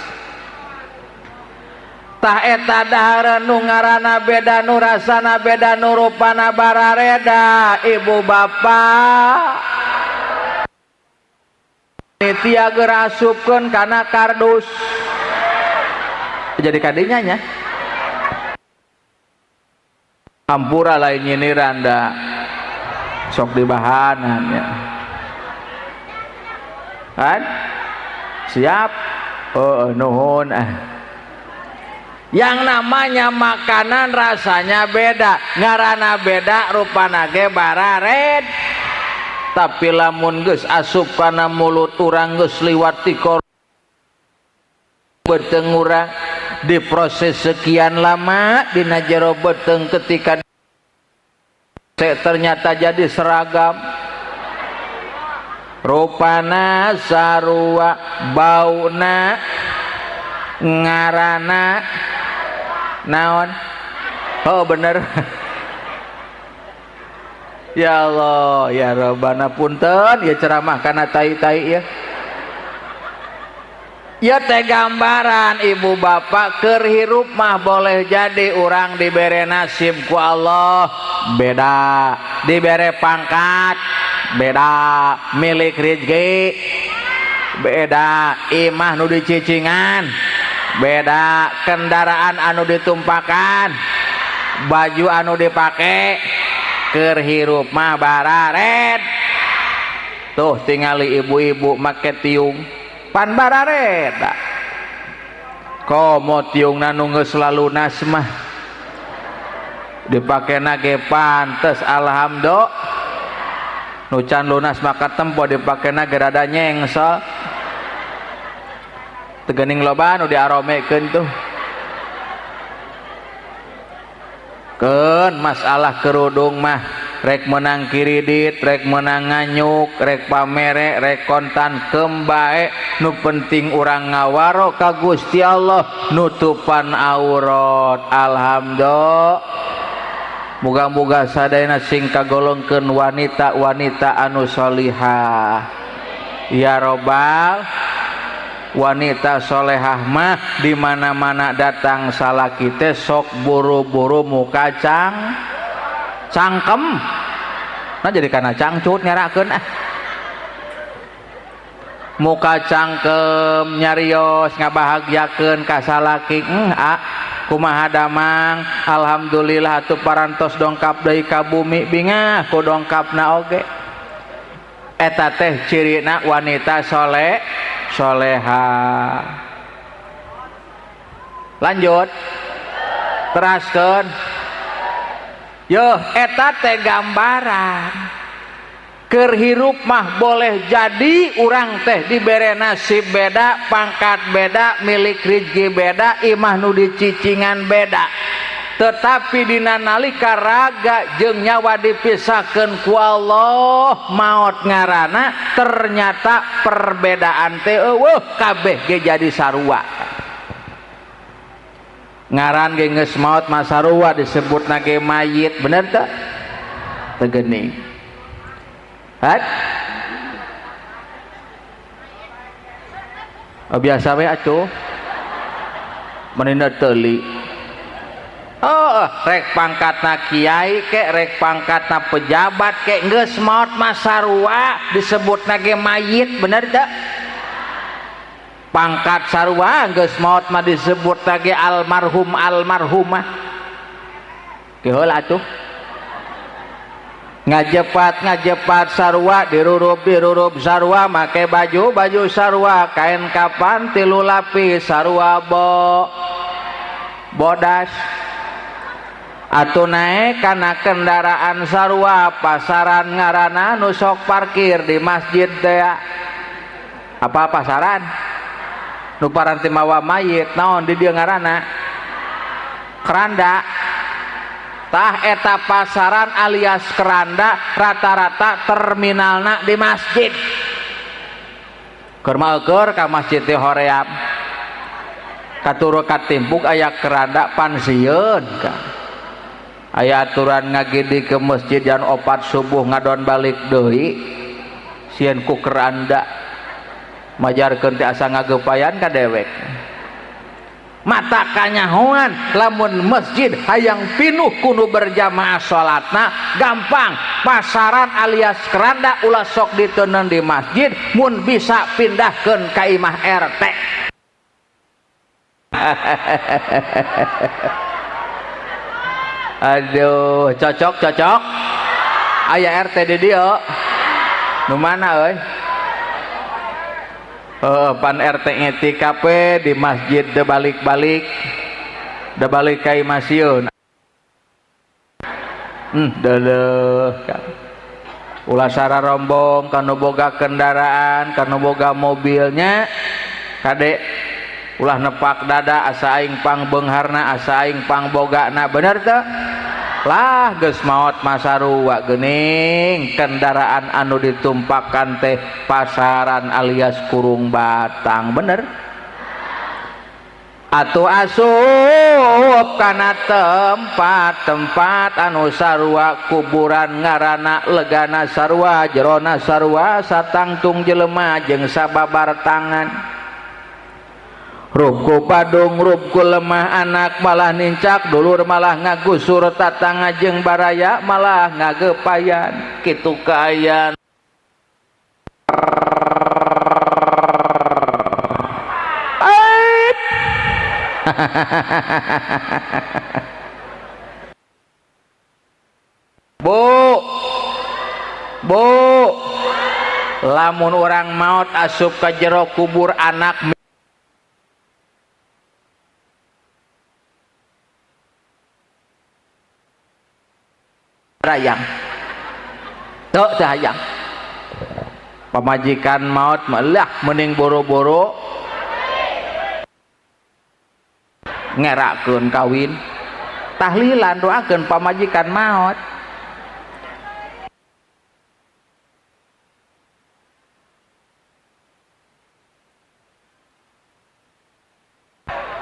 Tah eta dahareun nu ngaranna beda, nu rasana beda, nu rupana barareda. Ibu bapak panitia geura asupkeun kana kardus. Jadi kadinya nya. Hampura lain nyindiran da sok dibahanan ya. Kan? Siap? Oh, nuhun ah. Yang namanya makanan rasanya beda, ngarana beda, rupana ge barared. Tapi lamun geus asup kana mulut urang geus liwat ti beuteung urang, diproses sekian lama dina jero beuteung, ketika ternyata jadi seragam, rupana sarua, bauna, ngarana naon. Oh bener. Ya Allah ya Rabbana, punten ya ceramah karena tai-tai ya. Ya teh gambaran ibu bapak, keur hirup mah boleh jadi urang dibere nasib ku Allah beda, dibere pangkat beda, milik rezeki beda, imah nu dicicingan beda, kendaraan anu ditumpakan, baju anu dipake. Keur hirup mah barared. Tuh tingali ibu-ibu make tiung pan barareda, komo tiungna nu geus lunas mah dipakena ge pantes, alhamdulillah. Nu can lunas maka tempo dipakena ge rada nyengsel. Tegening loba nu diaromekeun tuh. Keun masalah kerudung mah rek menang kiridit, rek menang nganyuk, rek pamere, rek kontan kembae, nu penting urang ngawaro ka Gusti Allah nutupan aurat. Alhamdulillah. Muga-muga sadayana sing kagolongkeun wanita-wanita anu solihah. Ya robbal, wanita solehah mah di mana-mana datang salaki teh sok buru-buru muka cangkem. Nah jadi karena cangcut ngerakeun ah. Muka cangkem nyarios ngabahagiakeun ka salaki. Ah kumaha damang, alhamdulillah atuh parantos dongkap deui ka bumi, bingah ku dongkapna oge. Eta teh cirina wanita soleh soleha. Lanjut teraskeun. Yo eta teh gambaran keur hirup mah boleh jadi urang teh dibere nasib beda, pangkat beda, milik rezeki beda, imah nu dicicingan beda. Tetapi dina nalika raga jeung nyawa dipisahkeun ku Allah, maot ngaranna, ternyata perbedaan teh eueuh, kabeh ge jadi sarua. Ngaran ge geus maot mah sarua disebutna ge mayit, bener teu? Teu geuning. Hat? Oh, biasa we atuh. Meninda teuli. Oh, rek pangkatna kiai ke, rek pangkatna pejabat ke, geus maot mah sarua disebutna ge mayit, bener teu? Pangkat sarua geus maot mah disebutna ge almarhum almarhumah. Ge heula atuh. Ngajepat ngajepat sarua, dirurup dirurup sarua, make baju baju sarua, kain kapan 3 lapis sarua bodas. Atuh naek kana kendaraan sarua, pasaran ngaranna nu sok parkir di masjid teh. Apa pasaran? Nu paranti mawa mayit naon di dieu ngaranna? Keranda. Tah eta pasaran alias keranda rata-rata terminalna di masjid. Keur mah keur ka masjid teh hoream. Katuru katimpuk aya keranda pansieun ka. Aya aturan ngagidi ke masjid jam 4 subuh ngadon balik deui sieun ku keranda. Majarkeun teh asa ngagepayan ka dewek. Mata kanyahoan lamun masjid hayang pinuh kudu berjamaah salatna gampang, pasaran alias keranda ulah sok diteundeun di masjid, mun bisa pindahkeun ka imah RT. Aduh, cocok cocok. Aya RT di dieu. Nu mana euy? Pan RT ngetikap di masjid de balik-balik, de balik ka imah sieun. Deuleuh. Ulah sararombong kanu boga kendaraan, kanu boga mobilnya kade ulah nepak dada asa aing pangbeungharna, asa aing pangbogana, bener teu? Lah geus maot masarua geuning kendaraan anu ditumpakan teh pasaran alias kurung batang, bener? Atuh asup kana tempat-tempat anu sarua kuburan ngaranna legana sarua jerona sarua satangtung jelema jeung sababar tangan. Rupku padung rupku lemah anak malah nincak dulur malah ngagusur tatangga jeung baraya malah ngagepayan kitu kaayaan. Bu, bu, lamun orang maut asup ka jero kubur anak rayang, tuh hayang. Pamajikan maut malah mending boro-boro ngerakeun kawin, tahlilan doakeun pamajikan maot.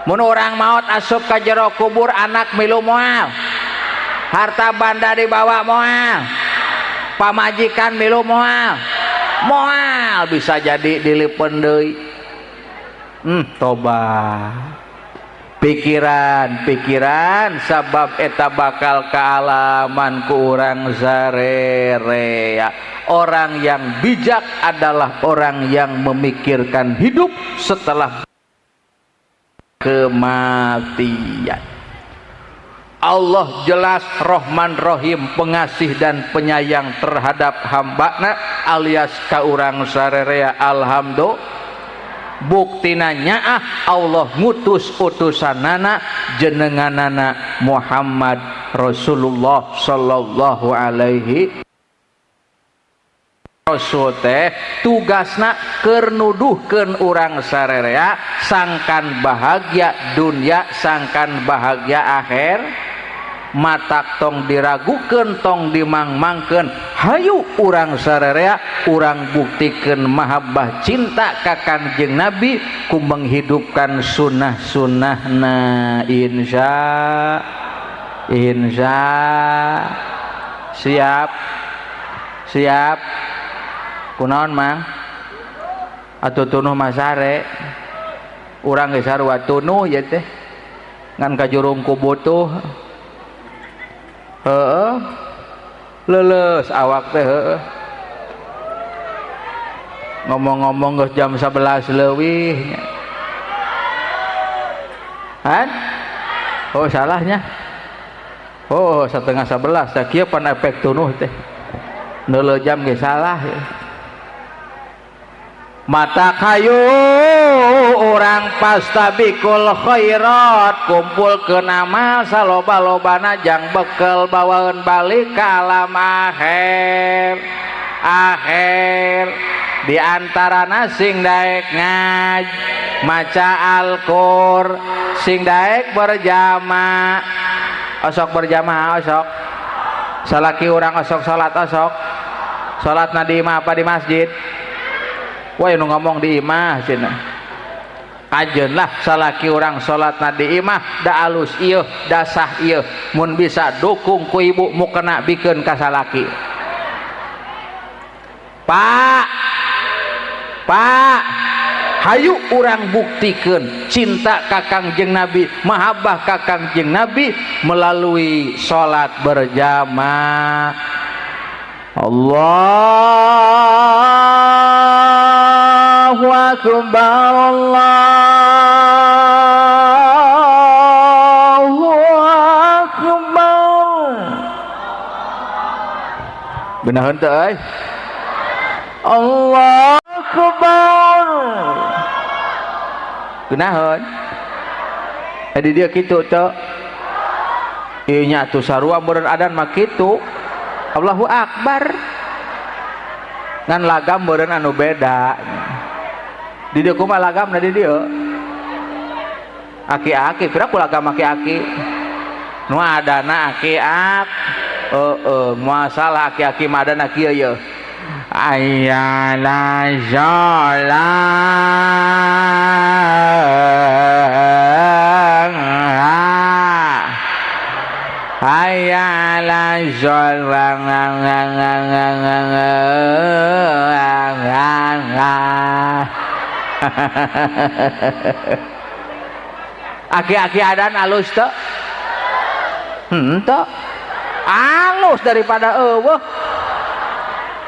Mun urang maot asup ka jero kubur anak milu moal, harta banda dibawa moal, pamajikan milu moal, moal bisa jadi dilipen deui. Toba. Pikiran-pikiran sabab eta bakal kealaman ku urang sarerea. Orang yang bijak adalah orang yang memikirkan hidup setelah kematian. Allah jelas Rahman Rahim, pengasih dan penyayang terhadap hambana alias ka urang sarerea. Alhamdulillah. Buktina nyaah Allah ngutus utusanana jenenganana Muhammad Rasulullah sallallahu alaihi Rasul teh tugasna keur nuduhkeun urang sarerea sangkan bahagia dunia sangkan bahagia akhir. Matak tong diragukeun tong dimangmangkeun, hayu urang sarerea urang buktikeun mahabbah cinta ka Kangjeng Nabi ku menghidupkan sunnah-sunnahna. Insya insya siap siap kunaon mang atuh tunuh masare urang geus sarua tunuh ieu teh ngan kajurung ku butuh. Heeh, leuleus awak teh heeh. Ngomong-ngomong geus jam 11 leuwih. Han? Oh salahnya. Oh 10:30 tah kieu pan efek tunuh teh. Neuleuh jam ge salah. Mata kayu orang pastabikul khairat kumpul ke amal saloba-lobana jang bekel bawaeun balik ka alam akhir. Akhir di antarana sing daek ngaj maca Al-Qur sing daek berjamaah osok berjamaah osok salaki urang osok salat osok salatna di imah apa di masjid. Wah nu ngomong di imah cenah. Kajeun lah salaki urang salatna di imah da alus ieu da sah ieu mun bisa dukung ku ibu mukena bikeun ka salaki. Pak, Pak, hayu urang buktikeun cinta ka Kangjeng Nabi, mahabbah ka Kangjeng Nabi melalui salat berjamaah. Allahu akbar, Allahu akbar. Benahan teu euy? Allahu akbar. Genaheun. Di dia kitu teu. Ieu nya atuh sarua meureun adan mah kitu. Allahu akbar. Ngan lagam meureun anu beda. Di dieu kumaha lagamna di dieu? Aki-aki, pira ku lagam aki-aki? Nu adana aki-ak. Heeh, masalah aki-aki mah adana kieu yeuh. Hayya 'ala shalah. Hayya 'ala shalah. Aki-aki adan alus teu? Henteu. Alus daripada eueuh.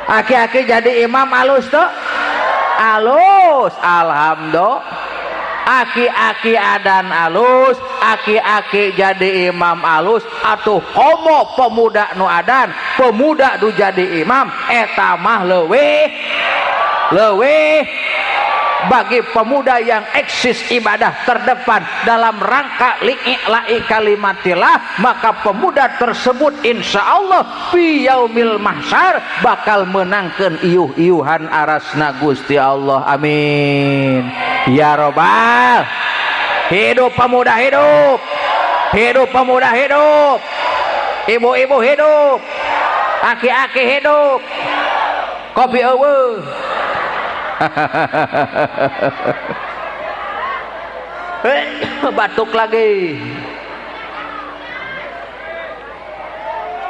Aki-aki jadi imam alus teu? Alus, alhamdulillah. Aki-aki adan alus, aki-aki jadi imam alus, atuh komo pemuda nu adan, pemuda nu jadi imam, eta mah leuwih leuwih. Bagi pemuda yang eksis ibadah terdepan dalam rangka li'i'la'i kalimatillah, maka pemuda tersebut insya Allah fi yaumil mahsyar bakal menangkan iuh-iuhan arasna Gusti Allah. Amin ya robbal. Hidup pemuda, hidup, hidup pemuda, hidup, ibu-ibu hidup, aki-aki hidup, kopi eueuh. Batuk lagi.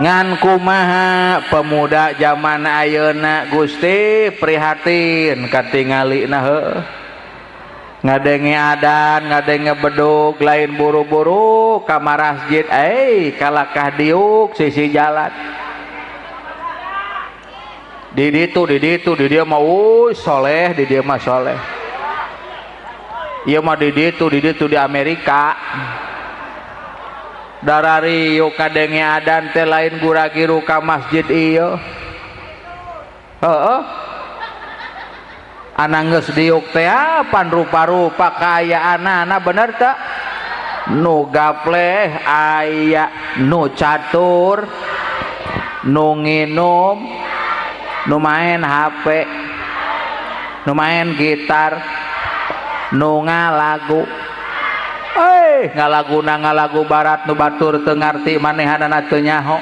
Ngan kumaha pemuda zaman ayeuna Gusti prihatin katingalina heuh. Ngadenge adan, ngadenge bedug, lain buru-buru ka masjid, kalakah diuk sisi jalan. Di ditu, di ditu, di dia mah euy soleh, di dia mah soleh. Ieu mah di ditu, di ditu di Amerika. Dararieu kadenge adan teh lain gura-giru ka masjid ieu. Heeh. Anang geus diuk teh pan rupa-rupa kaayaanana bener teu? Nu gapleh aya, nu catur, nu nginum, nu main HP, nu main gitar, nu ngalagu. Ngalaguna ngalagu barat nu batur teu ngarti manehanana teu nyaho.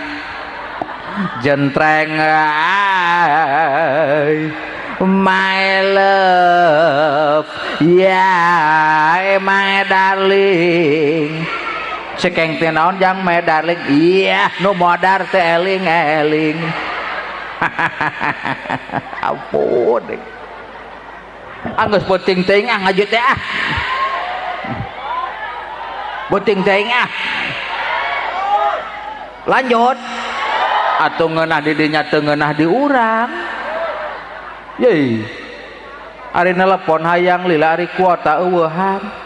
Jentreng my love, yeah my darling. Cekeng teh naon jang my darling? Iya, nu modar teh eling-eling. Ampun. Anggeus penting teuing ah ngaji teh ah. Penting teuing ah. Lanjut. Atuh ngeunah di dinya teu ngeunah di urang. Yeuh. Ari nelepon hayang lila ari kuota eueuhan.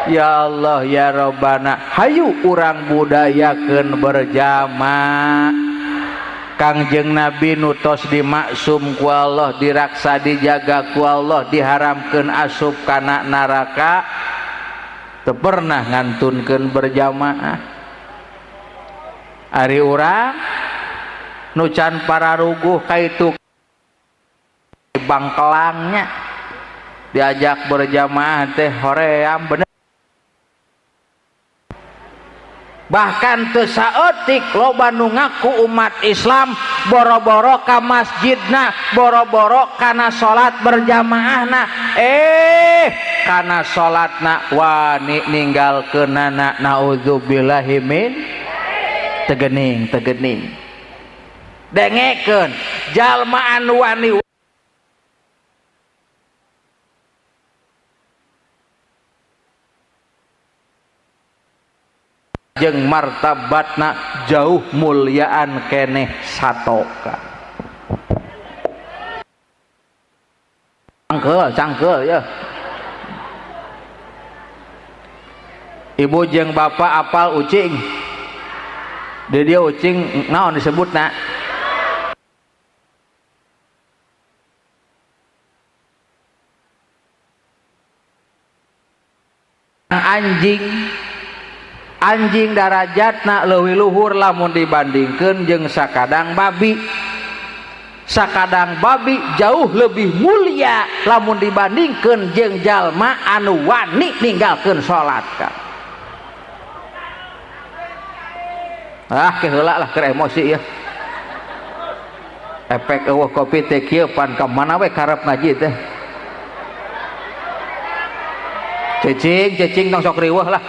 Ya Allah ya Robbana, hayu urang budayakeun berjamaah. Kangjeng Nabi nutos dimaksum ku Allah, diraksa dijaga ku Allah, diharamkeun asup kana neraka, teu pernah ngantunkeun berjamaah. Ari urang nu can pararuguh kaitu bangkelangnya diajak berjamaah teh hoream bener. Bahkan teu saeutik loba nu ngaku umat Islam boro-boro ka masjidna, boro-boro kana salat berjamaahna, kana salatna wani ninggalkeunana, naudzubillahi min tegening tegening. Dengekeun jalma anu wani jeung martabatna jauh mulyaan keneh satoka. Cangkeul, cangkeul ya. Ibu jeung bapak apal ucing. Di dia ucing naon disebutna? anjing. Anjing darajatna leuwih luhur lamun dibandingkeun jeung sakadang babi. Sakadang babi jauh lebih mulia lamun dibandingkeun jeung jalma anu wani ninggalkeun salat. Ah keheula lah keur emosi ya. Efek eueuh kopi teh kieu pan ka mana we karep ngaji teh. Cicing cicing tong sok riweuh lah.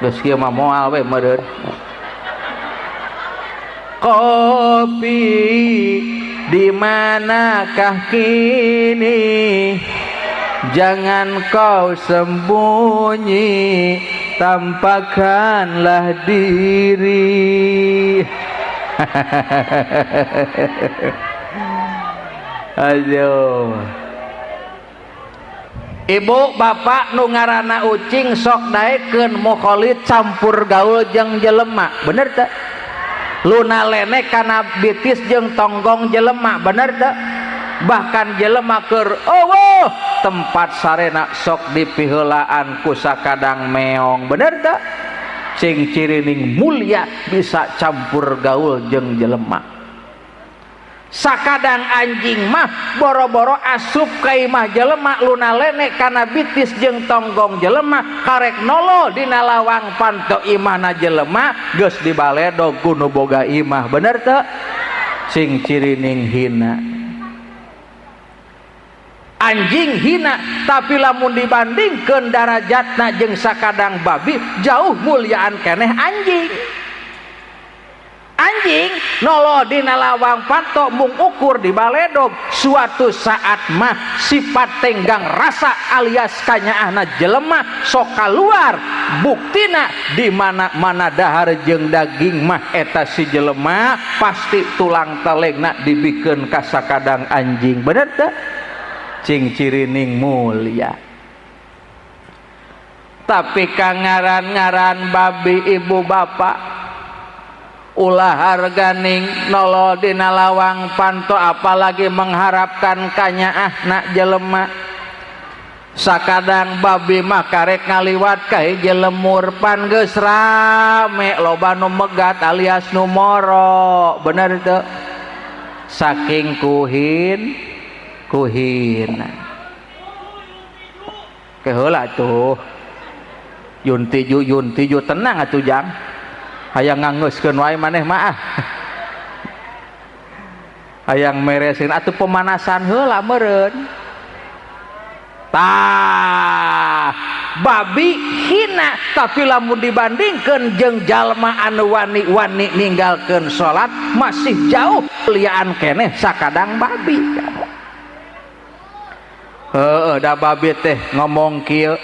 Geus kieu mah moal we meureun. Kopi di manakah kini? Jangan kau sembunyi, tampakkanlah diri. Aduh. Ibu bapak nu ngaranna ucing sok daekeun mukholid campur gaul jeung jelema, bener teu? Luna lene kana bitis jeung tonggong jelema, bener teu? Bahkan jelema keur eueuh tempat sarena sok dipiheulaan ku sakadang meong, bener teu? Cing cirining mulia bisa campur gaul jeung jelema. Sakadang anjing mah boro-boro asup ka imah jelema luna lene kana bitis jeung tonggong jelema, karek nolo dina lawang panto imahna jelema geus dibaledog ku nu boga imah, bener teu? Sing cirining hina. Anjing hina, tapi lamun dibandingkeun darajatna jeung sakadang babi jauh muliaan keneh anjing. Anjing nolo dina lawang panto mung ukur di baledog, suatu saat mah sifat tenggang rasa alias kanyaahna jelema sok kaluar buktina di mana-mana dahar jeung daging mah eta si jelema pasti tulang telengna dibikeun ka sakadang anjing, bener teu? Cing cirining mulia. Tapi kangaran-ngaran babi ibu bapak ulah harganing nolo dina lawang panto apalagi mengharapkan kanyaahna jelema. Sakadang babi mah karek ngaliwat ka hiji lemur pan geus rame loba nu megat alias nu moro, bener teu? Saking kuhin kuhin keheula tuh yun tiju tenang atuh jang, hayang nganggeuskeun wae maneh mah ah. Hayang meresin atuh pemanasan heula meureun. Tah babi hina, tapi lamun dibandingkeun jeung jalma anu wani-wani ninggalkeun salat masih jauh liaan keneh sakadang babi. Heueuh da babi teh ngomong kieu,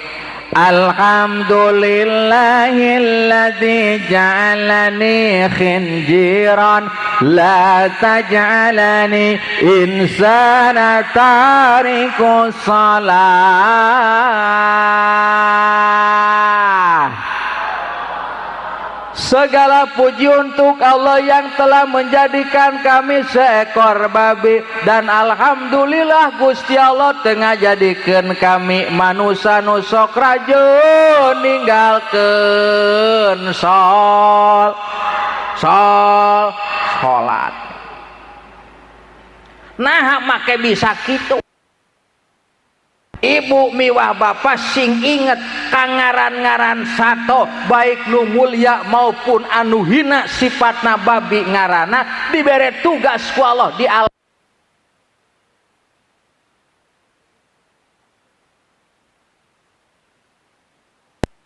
alhamdulillahilladzi ja'alani khinjiran la taj'alani insana tariku shalah. Segala puji untuk Allah yang telah menjadikan kami seekor babi, dan alhamdulillah Gusti Allah tengah jadikan kami manusia nu sok rajin ninggalkeun salat. Nah make bisa kitu. Ibu miwah bapak sing inget kangaran-ngaran sato baik nu mulia maupun anu hina sifatna babi ngarana dibere tugas ku Allah di alam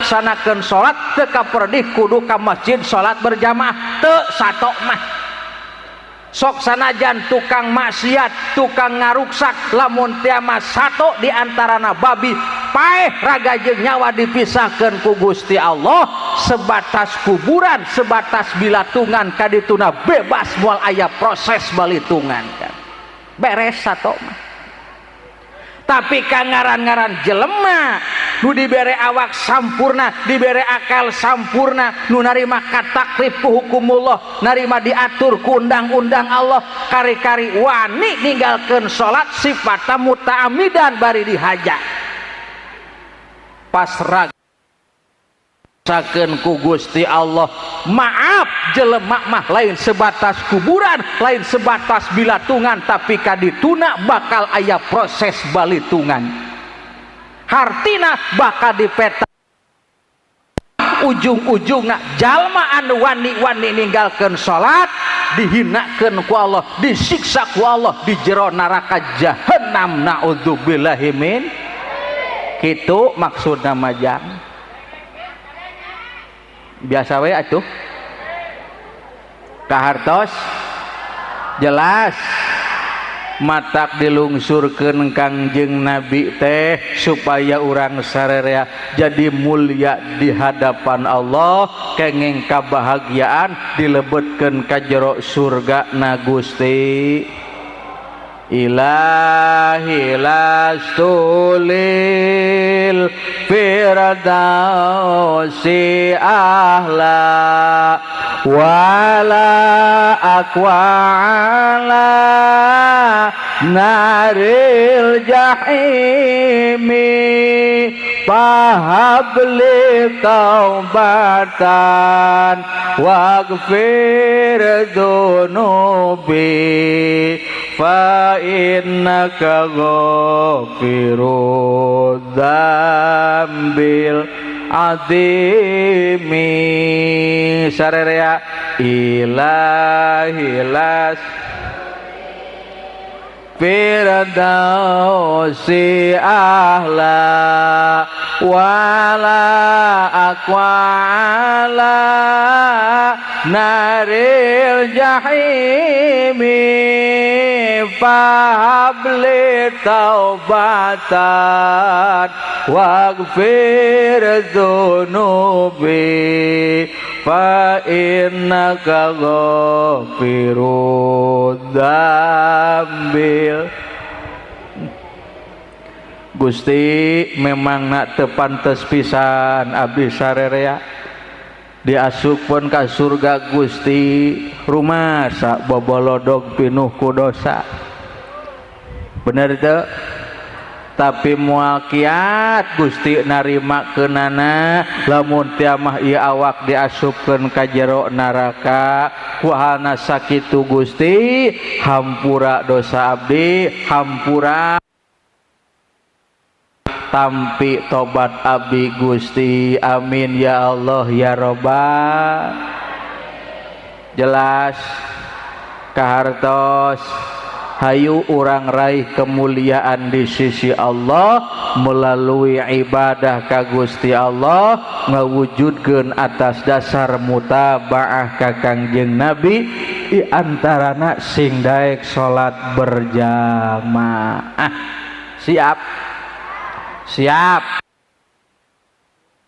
laksanakeun salat teu kaperdih kudu ka masjid salat berjamaah teu sato mah. Sok sanajan tukang maksiat, tukang ngaruksak, lamun tiama sato di antarana babi paeh raga jeung nyawa dipisahkeun ku Gusti Allah sebatas kuburan, sebatas bilatungan kadituna bebas moal aya proses balitungan kan. Beres sato mah. Tapi kangaran-ngaran jelema nu dibere awak sampurna, dibere akal sampurna, nu narima kataklif ku hukumullah, narima diatur ku undang-undang Allah, kari-kari wani ninggalkeun salat sifatna muta'amidan bari dihaja. Pasrah sakeun ku Gusti Allah. Maaf, jelema mah lain sebatas kuburan, lain sebatas bilatungan, tapi kadituna bakal aya proses balitungan, hartina bakal dipeta ujung-ujungna. Jalma anu wani-wani ninggalkeun salat dihinakeun ku Allah, disiksa ku Allah di jero neraka jahanam, naudzubillahi min. Kitu maksudna majang. Biasa we atuh. Kahartos jelas, matak dilungsurkeun Kangjeng Nabi teh supaya urang sarerea jadi mulia di hadapan Allah, kenging kabahagiaan, dilebetkeun ka jero surga na Gusti. Ilahi lastu lil firdausi ahla wala aqwa ala naril jahimi, fahabli taubatan waghfir dzunubi, fa innaka ghafirud dzambil azimi. Sarerea, ilahi las firdausi ahla wala aqwa ala naril jahimi, fahabli taubatan waghfir dzunubi, fa innaka ghafirud dzambil. Gusti, memang nak teu pantes pisan abdi sarerea diasupkeun ka surga Gusti, rumasa bobolodog pinuh ku dosa. Bener teu? Tapi moal kiat Gusti narima keunana lamun tiamah ieu awak diasupkeun ka jero neraka. Ku halna sakitu Gusti, hampura dosa abdi, hampura, tampi tobat abdi Gusti. Amin ya Allah ya Robbal. Jelas kahartos? Hayu urang raih kemuliaan di sisi Allah melalui ibadah ka Gusti Allah, ngawujudkeun atas dasar mutabaah ka Kangjeng Nabi, di antarana sing daek salat berjamaah. Siap? Siap.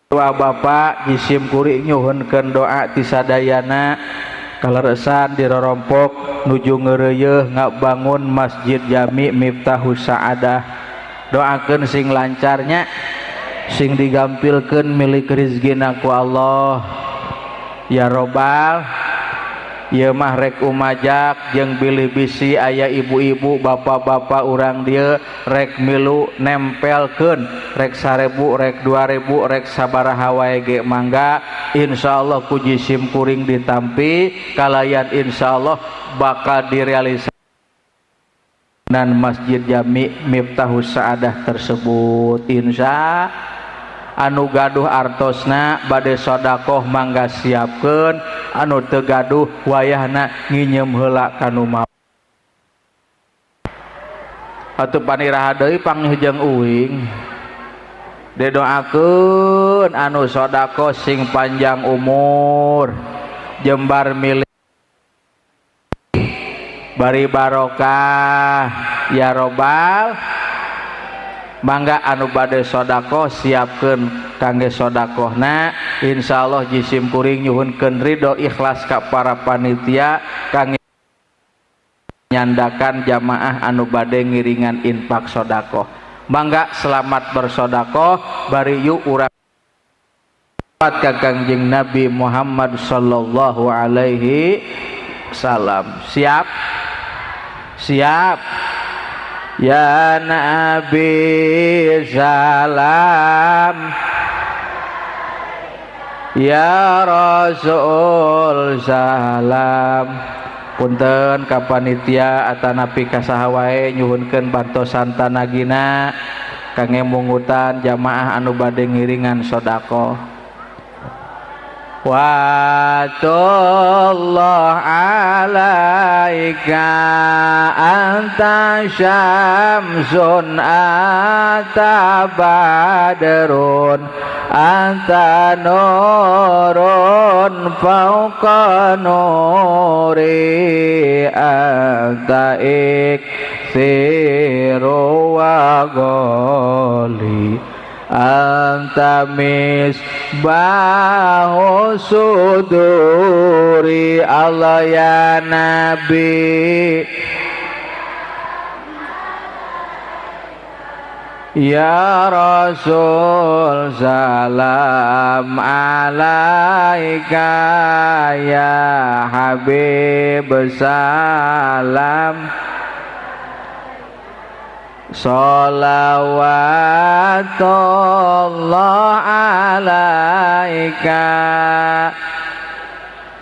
Doa Bapak jisim kuring nyuhunkeun doa ti sadayana kaleresan dirorompok nuju ngeureuyeuh ngabangun Masjid Jami Miftahus Saadah. Doakeun sing lancarnya, sing digampilkeun milik rizkina ku Allah ya robbal. Ieu mah rek umajak jeung bilih bisi aya ibu-ibu bapak-bapak urang dieu rek milu nempelkeun, rek 1000, rek 2000, rek sabaraha wae ge mangga. Insyaallah ku jisim kuring ditampi kalayan insyaallah bakal direalisasikan Masjid Jami Miftahus Saadah tersebut. Insya anu gaduh artosna bade sodakoh mangga siapkeun, anu teu gaduh wayahna nginyeum heula kanu mau. Atuh paniraha deui panggih jeung uing. Didoakeun anu sodakoh sing panjang umur, jembar milik, bari barokah ya robbal. Mangga anu bade sodakoh siapkeun kangge sodakohna. Insyaallah jisim kuring nyuhunkeun ridho ikhlas ka para panitia kangge nyandakan jamaah anu bade ngiringan infak sodakoh. Mangga selamat bersodakoh, bari yuk urang ka Kangjeng Nabi Muhammad sallallahu alaihi wasallam. Siap? Siap. Ya Nabi salam. Ya Rasul salam. Punten ka panitia atanapi ka saha wae nyuhunkeun bantosan tanagina kangge mungutan jamaah anu bade ngiringan sedekah. Watullah alaika anta syamsun anta badrun anta nurun fauqa nuri anta iksiru wa ghali anta misbahu suduri. Allah ya Nabi ya Rasul salam alaika ya Habib salam. Sholawatullah alaika.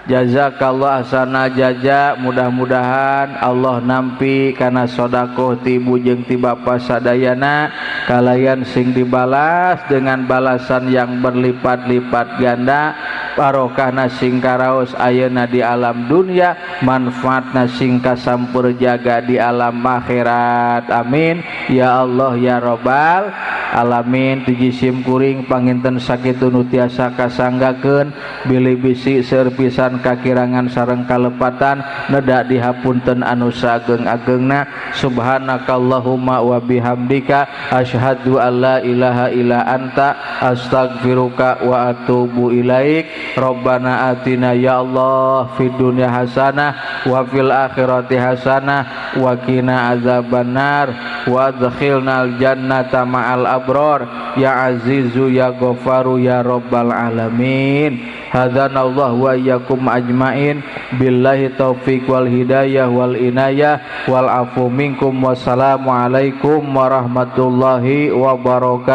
Jazakallah asana jaja, mudah-mudahan Allah nampi kana sodakoh ti ibu jeung ti bapa sadayana kalayan sing dibalas dengan balasan yang berlipat-lipat ganda, barokahna sing karaos ayeuna di alam dunia, manfaatna sing kasampur jaga di alam akhirat. Amin ya Allah ya Robbal alamin. Tuji sim kuring panginten sakitu nu tiasa kasanggakeun bilih bisi seueur pisan kakirangan sareng kalepatan nedak dihapunten anu saageng-agengna. Subhanakallahumma wa bihamdika asyhadu alla ilaha illa anta astaghfiruka wa atubu ilaik. Rabbana atina ya Allah fid dunya hasanah wa fil akhirati hasanah wa qina azabannar wa adkhilnal jannata ma'al abrar ya azizu ya ghafaru ya rabbal alamin. Hadanallahu wa iyyakum ajmain billahi taufiq wal hidayah wal inayah wal afu minkum. Wassalamualaikum warahmatullahi wabarakatuh.